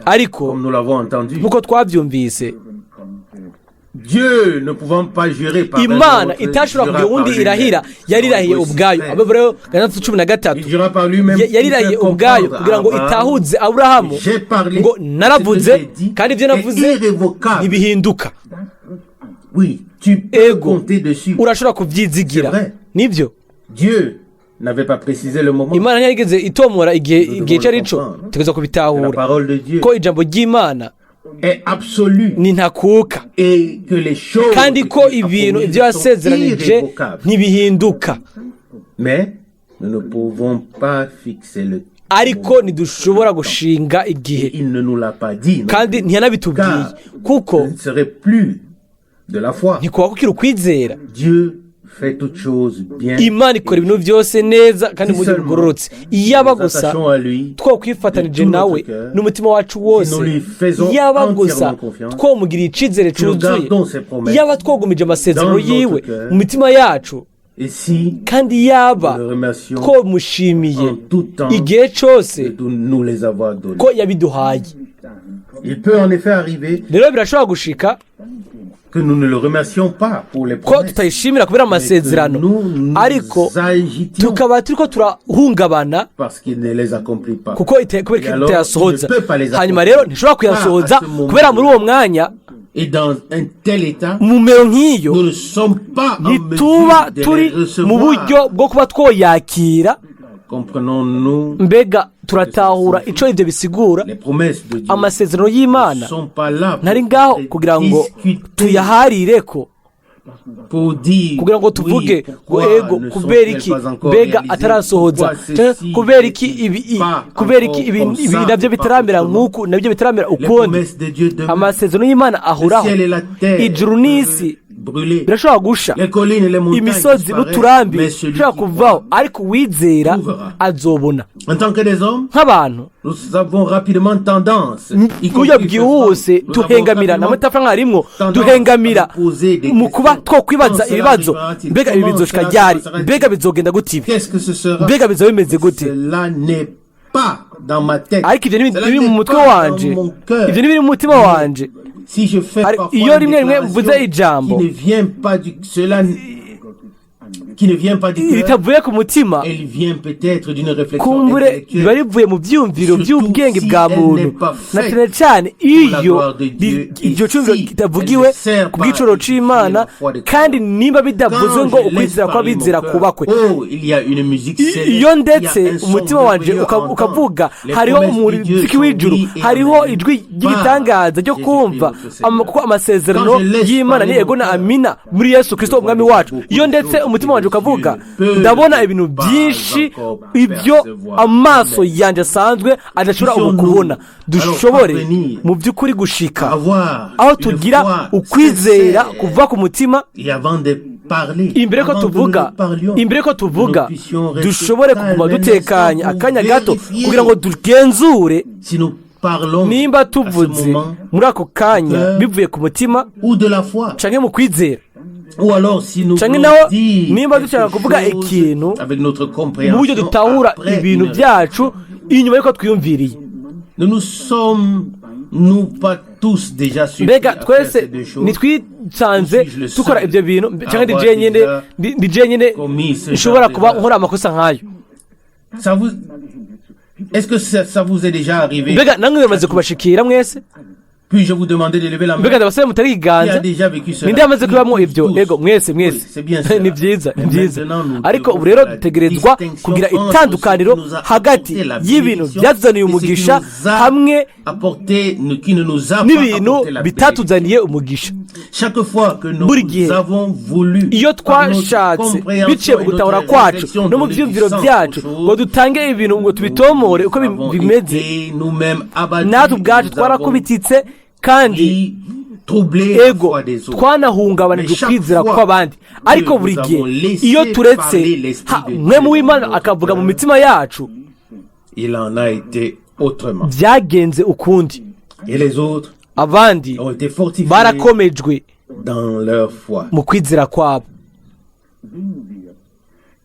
Ariko comme nous l'avons entendu, nk'uko twabyumvise, Dieu ne pouvant pas jurer par un Imana autre, itashobora jura kugira par uwundi lui-même. irahira, yarirahiye Dans ubwayo. Hébreux Abaheburayo 6:13. Il jura par lui-même Ya- yarirahiye pour faire ubwayo comprendre kugira ngo à Abraham, itahuze Aburahamu J'ai parlé, ngo naravuze, ce que j'ai dit kandi ibyo est navuze irrévocable. ntibihinduka. Oui, tu peux Ego, compter dessus. urashobora kubyizigira. C'est vrai. Nibyo. Dieu n'avait pas précisé le moment. Imana ntiyarigeze itomora igihe Nous igihe icyo ari cyo. devons le comprendre. Tugeza La kubitahura parole de Dieu ko ijambo ry'Imana est absolue ni ntakuka, et que les choses kandi ko qu'il a ibintu promises ibyo sont yasezeranije irrévocables. ntibihinduka. Mais nous ne pouvons pas fixer le Ariko ntidushobora gushinga igihe. Il ne nous l'a pas dit non Kandi plus. ntiyanabitubwiye, Car kuko ce ne serait plus de la foi. ntikuba kukiri ukwizera. Dieu fait toutes choses bien. Imana ikora ibintu byose neza kandi mu buryo bugororotse. Iyaba gusa Nous attachons à lui twakwifatanije nawe n'umutima wacu wose, yaba gusa twamugiriye icyizere cyuzuye, yaba twagumije amasezerano yiwe mu mitima yacu, et si kandi yaba nous le remercions twamushimiye en tout temps igihe cyose de nous les avoir donnés. ko yabiduhaye. Il peut en effet arriver Rero birashobora gushika que nous ne le remercions pas pour les ko promesses, tutayishimira kubera mais que amasezerano, nous nous ariko agitions tukaba turiko turahungabana parce qu'il ne les accomplit pas. kuko kubera Et ko alors, itayasohoza. il ne peut pas les Hanyuma accomplir. rero ntishobora kuyasohoza Pas à ce moment. kubera muri uwo mwanya, Et dans un tel état, mu mero nk'iyo, nous ne sommes pas en ntituba mesure de turi les mu recevoir. buryo bwo kuba twoyakira. Comprenons-nous Mbega turatahura icyo ibyo bisigura? les promesses de Dieu Amasezerano ne y'Imana sont pas là pour ntari ngaho être kugira ngo discutées, tuyaharireko, pour dire kugira ngo tuvuge oui, ngo pourquoi ego, ne kubera sont-elles iki pas encore mbega réalisées, atarasohoza, pourquoi canke ceci kubera iki n'est-il ibi pas kubera iki encore ibi comme ibi ça, nabyo pas bitaramera autrement. nk'uku, nabyo bitaramera Les ukundi. promesses de Dieu demeurent. Amasezerano y'Imana Le ahoraho. ciel et la terre Ijuru n'isi peuvent brûler. birashobora gusha, Les collines et les montagnes imisozi disparaissent, n'uturambi mais celui bishobora qui kuvaho, croit. ariko uwizera trouvera. azobona. En tant que des hommes, Nk'abantu, nous avons rapidement tendance, y mu buryo compris bwihuse, ce soir, nous avons duhengamira rapidement na matafari nkarimwo, tendance duhengamira à nous poser des mu kuba questions. twokwibaza Quand cela ibibazo: arrivera-t-il? mbega ibi Comment bizoshika cela ryari? se passera-t-il? Mbega bizogenda gute ibi? Qu'est-ce que ce sera? Mbega bizoba bimeze gute? Cela n'est pas dans ma tête. Ariko ibyo Cela ntibiri mu n'est mutwe pas wanje, dans mon cœur. ibyo ntibiri mu mutima wanje. Si je fais Ariko parfois iyo une rimwe rimwe mvuze déclaration ijambo qui ne vient pas du cela qui ne vient pas du cœur, ritavuye ku mutima, elle vient peut-être d'une réflexion kumbure riba intellectuelle. rivuye mu byiyumviro Surtout by'ubwenge si bwa elle muntu, n'est pas na faite cyane cyane pour la iyo gloire de Dieu iryo et cyumviro si kitavugiwe elle ne sert ku pas bw'icoro à édifier c'Imana, la foi des kandi croyants. nimba bidavuze Quand ngo je laisse ukwizera parler mon kw'abizera cœur, kubakwe, oh, il y a une musique céleste, iyo il y a ndetse un son umutima wanje merveilleux à entendre. ukavuga, Les hariho promesses de Dieu umuziki sont w'ijuru, oui et hariho amen ijwi par ry'igitangaza ryo Jésus-Christ kumva notre Seigneur. kuko amasezerano Quand je laisse y'Imana ni parler ego mon na cœur, amina muri Yesu Kristo umwami vois wacu, beaucoup iyo de ndetse choses umutima que wanje les ukavuga, yeux peuvent ndabona ibintu pas byinshi encore ibyo percevoir. amaso Amen. yanjye asanzwe adashobora ubu Puissions-nous kubona, dushobore alors parvenir mu by'ukuri gushika avoir aho une tugira foi ukwizera sincère. kuva ku mutima, Et avant de parler, imbere ko avant que nous tuvuga, ne parlions, imbere ko tuvuga, nous puissions rester dushobore kuguma calmes un dutekanye instant pour akanya gato vérifier kugira ngo tugenzure si nous parlons nimba à ce tuvuze moment muri ako kanya cœur bivuye ku mutima ou de la foi, canke mu kwizera, ou alors si nous canke voulons naho dire nimba quelque dushaka kuvuga chose ikintu avec notre mu buryo compréhension dutahura après ibintu une byacu inyuma y'uko twiyumviriye. Nous nous sommes nous pas tous déjà surpris Mbega à faire twese ces deux choses? ntitwisanze Je suis le seul dukora ibyo bintu, canke ndi à avoir jenyene, déjà ndi jenyene commis ce nshobora genre kuba d'erreur? nkora amakosa nk'ayo? Ça vous Est-ce que ça vous est déjà arrivé? Mbega namwe biramaze kubashikira mwese? Puis-je vous demander de lever la main? Mbega ndabasaba mutari Qui a ikiganza, déjà vécu cela? ninde yamaze kubamo ibyo? Tous. Ego, mwese, mwese. Oui, c'est bien cela. Ni byiza, ni Mais byiza. maintenant, nous Ariko devons ubu rero faire la dutegerezwa distinction kugira entre itandukaniro ce qui nous a hagati apporté la y'ibintu bénédiction byatuzaniye et ce qui umugisha nous a hamwe apporté, qui ne nous a pas n'ibintu apporté la bénédiction. bitatuzaniye umugisha. Chaque fois que nous Buri gihe avons voulu, iyo par notre twashatse compréhension biciye mu et notre gutahura kwacu réflexion, no mu donner du byiyumviro sens byacu aux choses, ngo dutange ibintu ngo tubitomore uko nous avons bimeze, été nous-mêmes abattus, natwe ubwacu nous avons twarakubititse kandi pris, troublé la ego foi des autres. twanahungabanije Mais chaque ukwizera fois kw'abandi. Ariko que buri nous gihe avons laissé iyo turetse parler l'Esprit de mwe Dieu mu w'Imana dans notre akavuga mu cœur, mitima yacu, il en a été autrement. byagenze ukundi. Et les autres Abandi ont été fortifiés barakomejwe dans leur foi. mu kwizera kwabo. Wenn wir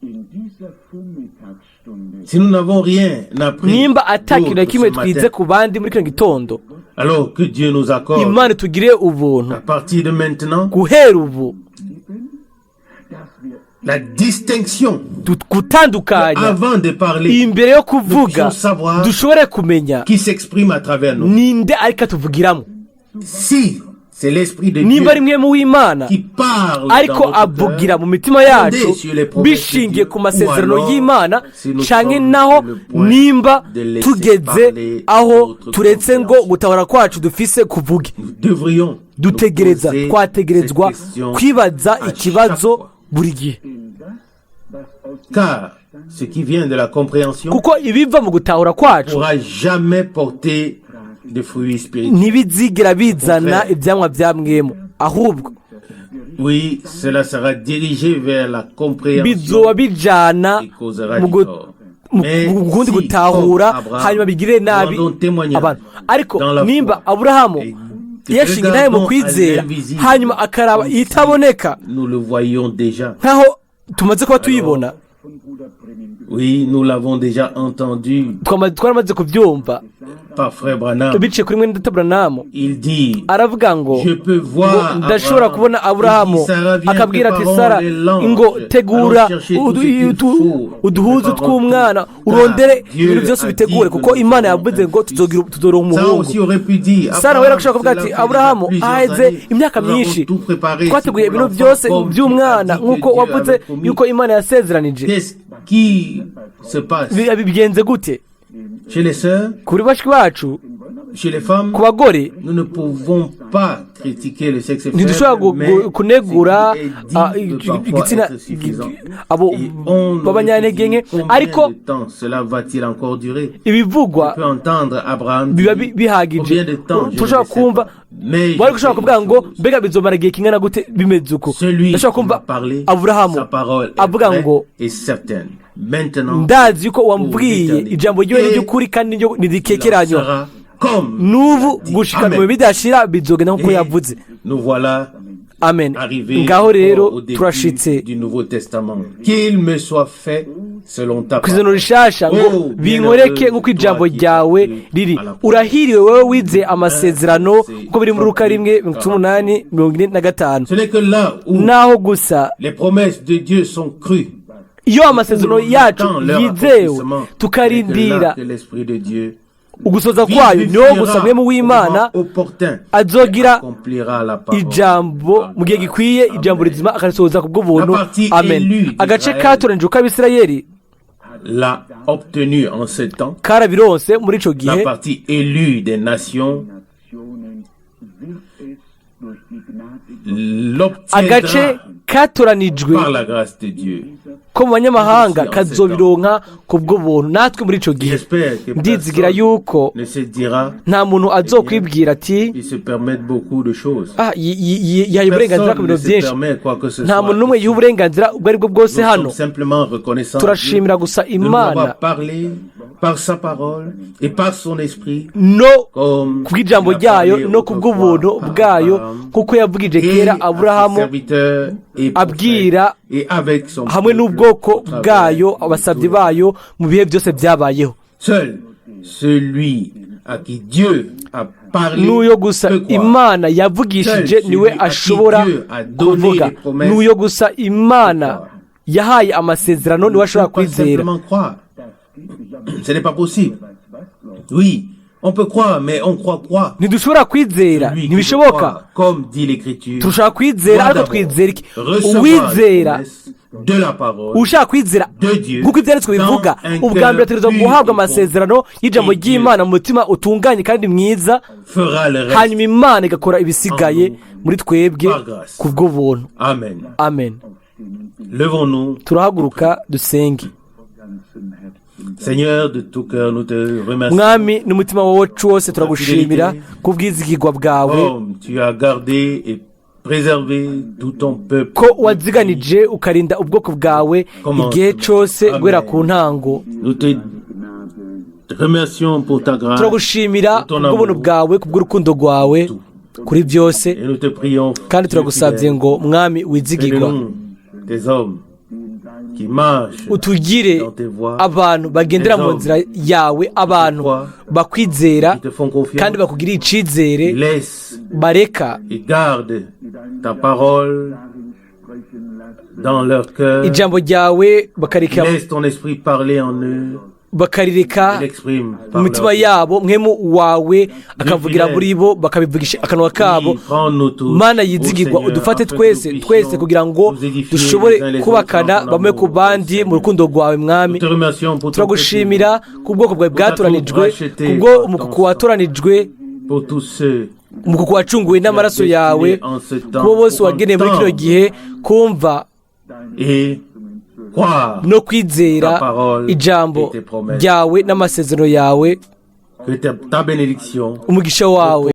in dieser Vormittagsstunde Si nous n'avons rien appris Nimba ata kintu na d'autre kimwe ce twize matin, ku bandi muri kino gitondo, alors que Dieu nous accorde Imana itugirire ubuntu à partir de maintenant guhera ubu dass wir la distinction gutandukanya avant de parler imbere yo kuvuga, puissions savoir dushobore kumenya qui s'exprime à travers nous. ninde ariko atuvugiramo. Si c'est l'Esprit de Nimba ari Dieu mwe mu w'Imana qui parle dans ariko notre avugira cœur, mu mitima yacu fondé sur les promesses de bishingiye Dieu, ku masezerano ou alors, y'Imana, si nous canke sommes naho sur le point nimba de laisser tugeze parler aho notre turetse ngo compréhension. gutahura kwacu dufise kuvuge, Nous devrions nous dutegereza poser twategerezwa cette question kwibaza à chaque ikibazo fois. buri gihe, denn das, was aus dem Car ce qui vient de la compréhension kuko ibiva mu gutahura kwacu pourra jamais porter de fruits spirituels. ntibizigera bizana Contraire. ibyamwa bya mwemu, ahubwo Oui, cela sera dirigé vers la compréhension Bizoba bijana et causera mu du gu- tort. mu Mais mu kundi si, gutahura, comme Abraham, hanyuma bigirire nabi rendons témoignage abantu. Ariko dans la nimba foi Aburahamu et yashinga intahe mu regardons à kwizera, l'invisible hanyuma akaraba comme si itaboneka nous le voyions déjà. nkaho tumaze kuba tuyibona. Oui, nous l'avons déjà entendu Twaramaze kubyumva par frère Branham. biciye kuri mwene data Buranamu. Il dit, Aravuga ngo je peux voir ngo ndashobora Abraham. kubona Aburahamu. Il dit, Sarah, viens, Akabwira ati préparons Sara, les langes. ngo tegura Allons chercher tout ce qu'il faut. uduhuzu Préparons tw'umwana, tout. urondere Car Dieu ibintu byose a ubitegure, dit kuko que nous Imana aurons yavuze un ngo fils. tuzoronka Sarah umuhungu. aussi aurait pu dire, Sara we Abraham, arashobora kuvuga cela ati fait déjà Aburahamu, plusieurs aheze années. imyaka Nous avons myinshi, tout préparé twateguye pour ibintu l'enfant, byose comme tu by'umwana as dit que nk'uko Dieu wavuze avait promis. yuko Imana yasezeranije. Qu'est-ce qui se passe Bigenze gute chez les sœurs, kuri bashiki bacu, chez les femmes? ku bagore? Nous ne pouvons pas critiquer le sexe Ntidushobora faible, mais kunegura ce qui est dit peut parfois igitsina être suffisant. abo Et on aurait b'abanyantege pu nke, dire combien ariko de temps cela va-t-il encore durer? ibivugwa On peut entendre Abraham biba dire, bihagije. combien de temps, je ne Turashobora le sais kumva pas. Mais je wari gushobora sais kuvuga une ngo chose. mbega bizomara igihe kingana gute bimeze uko? Celui Ndashobora qui kumva m'a parlé, Aburahamu sa parole est avuga vraie ngo et certaine. Maintenant, ndazi yuko pour wambwiye l'éternité. ijambo ryiwe Et n'iry'ukuri kandi il en ntirikekeranywa sera comme n'ubu il a dit. gushika Amen. mu bidashira bizogenda nk'uko Et yavuze. nous voilà Amen. arrivés Ngaho rero au début turashitse du Nouveau Testament. Qu'il me soit fait selon ta ku izano parole. rishasha ngo Oh, binkoreke bienheureux, nk'uko ijambo toi qui ryawe as cru riri. à la parole. Urahiriwe wowe wizeye amasezerano, C'est kuko biri muri Luka 1:38-45. Ce n'est que là où Naho gusa les promesses de Dieu sont crues, iyo amasezerano où l'on yacu attend leur yizewe, accomplissement, tukarindira n'est que là que l'Esprit de Dieu ugusoza kwayo, niho gusa mwemu vivifiera au w'Imana moment opportun azogira et accomplira la parole. ijambo mu gihe gikwiye, ijambo Amen. rizima akarisohoza ku bw'ubuntu. La partie Amen. élue Agace d'Israël katoranijwe k'Abisirayeli l'a obtenu en ce temps. karabironse muri ico La gihe. partie élue des nations Nationen wird es durch die Gnade Agace l'obtiendra katoranijwe par la grâce de Dieu. ko mu banyamahanga kazobironka ku bw'ubuntu, natwe muri ico gihe. J'espère que Ndizigira personne yuko ne se dira, nta muntu azokwibwira ati ils se permettent beaucoup de choses. ah, yihaye uburenganzira ku Personne bintu ne se byinshi. permet quoi que ce Nta soit. muntu n'umwe yiha uburenganzira ubwo ari bwo bwose Nous hano. sommes simplement reconnaissants à Dieu Turashimira gusa de nous Imana avoir parlé par sa parole et par son esprit, no comme kubw'ijambo il a ryayo parlé no kubw'ubuntu autrefois à bwayo, Abraham kuko yavugije et kera à ses Aburahamu, serviteurs et prophètes, abwira et avec son hamwe peuple n'ubwoko au travers bwayo, de abasabyi tous les bayo, mu bihe byose byabayeho. Seul celui à qui Dieu a parlé N'uyo gusa peut croire. Imana yavugishije Seul niwe celui à qui ashobora Dieu a donné kuvuga. les promesses N'uyo gusa Imana peut croire. yahaye amasezerano niwe On ashobora ne peut pas kwizera. simplement croire. Ce n'est pas possible. Oui, on peut croire, mais on croit quoi? Ntidushobora kwizera, Celui qui veut ntibishoboka. croire, comme dit l'Écriture, Turashobora kwizera, doit ariko d'abord twizera iki? recevoir les Uwizera, promesses de la parole ushaka kwizera de Dieu nk'uko ibyanditswe dans bivuga, un ubwa cœur mbere ategerezwa pur guhabwa et bon. amasezerano y'ijambo Et Dieu ry'Imana mu mutima utunganye kandi mwiza, fera le reste. hanyuma Imana igakora ibisigaye muri twebwe Par grâce. ku bw'ubuntu. Amen. Amen. Levons-nous. Turahaguruka dusenge. Ganzem Herzen. Seigneur, de tout cœur, nous te remercions. Mwami, n'umutima wacu wose turagushimira ku bwizigirwa bwawe, Comme tu as gardé et préservé tout ton peuple. ko waziganije ukarinda ubwoko bwawe igihe cyose guhera ku ntango. Nous te remercions pour ta grâce Turagushimira pour ton kubw'ubuntu amour. bwawe, kubw'urukundo rwawe, kuri byose. Et nous te prions, Kandi Dieu turagusabye fidèle, ngo, Mwami wizigirwa, fais-nous des hommes qui marchent utugire dans tes voies, abantu bagendera mu nzira yawe, abantu bakwizera qui te font confiance, kandi bakugiriye icizere, laisse bareka et garde ta parole Sprechen lassen. dans leur cœur. ijambo ryawe bakareka, Laisse ton esprit parler en eux. bakarireka Il exprime mu par mitima leur yabo, mwemu wawe akavugira muri bo, bakabivugisha akanwa kabo. Oui, prends-nous tous, Mana ô yizigirwa, Seigneur, udufate afin que twese, nous twese, puissions kugira ngo nous édifier dushobore les uns les kubakana autres dans ton bamwe ku amour, bandi Seigneur. mu rukundo rwawe, Mwami. Nous te remercions pour ton Turagushimira ku bwoko bwawe bwatoranijwe, racheté kubwo par ton umukuku sang. watoranijwe, pour tous ceux umukuku wacunguwe n'amaraso destiné yawe, en ce temps kubo bose pour wageneye muri kino entendre gihe kumva et croire no kwizera ta parole ijambo et tes promesses. ryawe n'amasezerano yawe. Que ta bénédiction Umugisha wawe.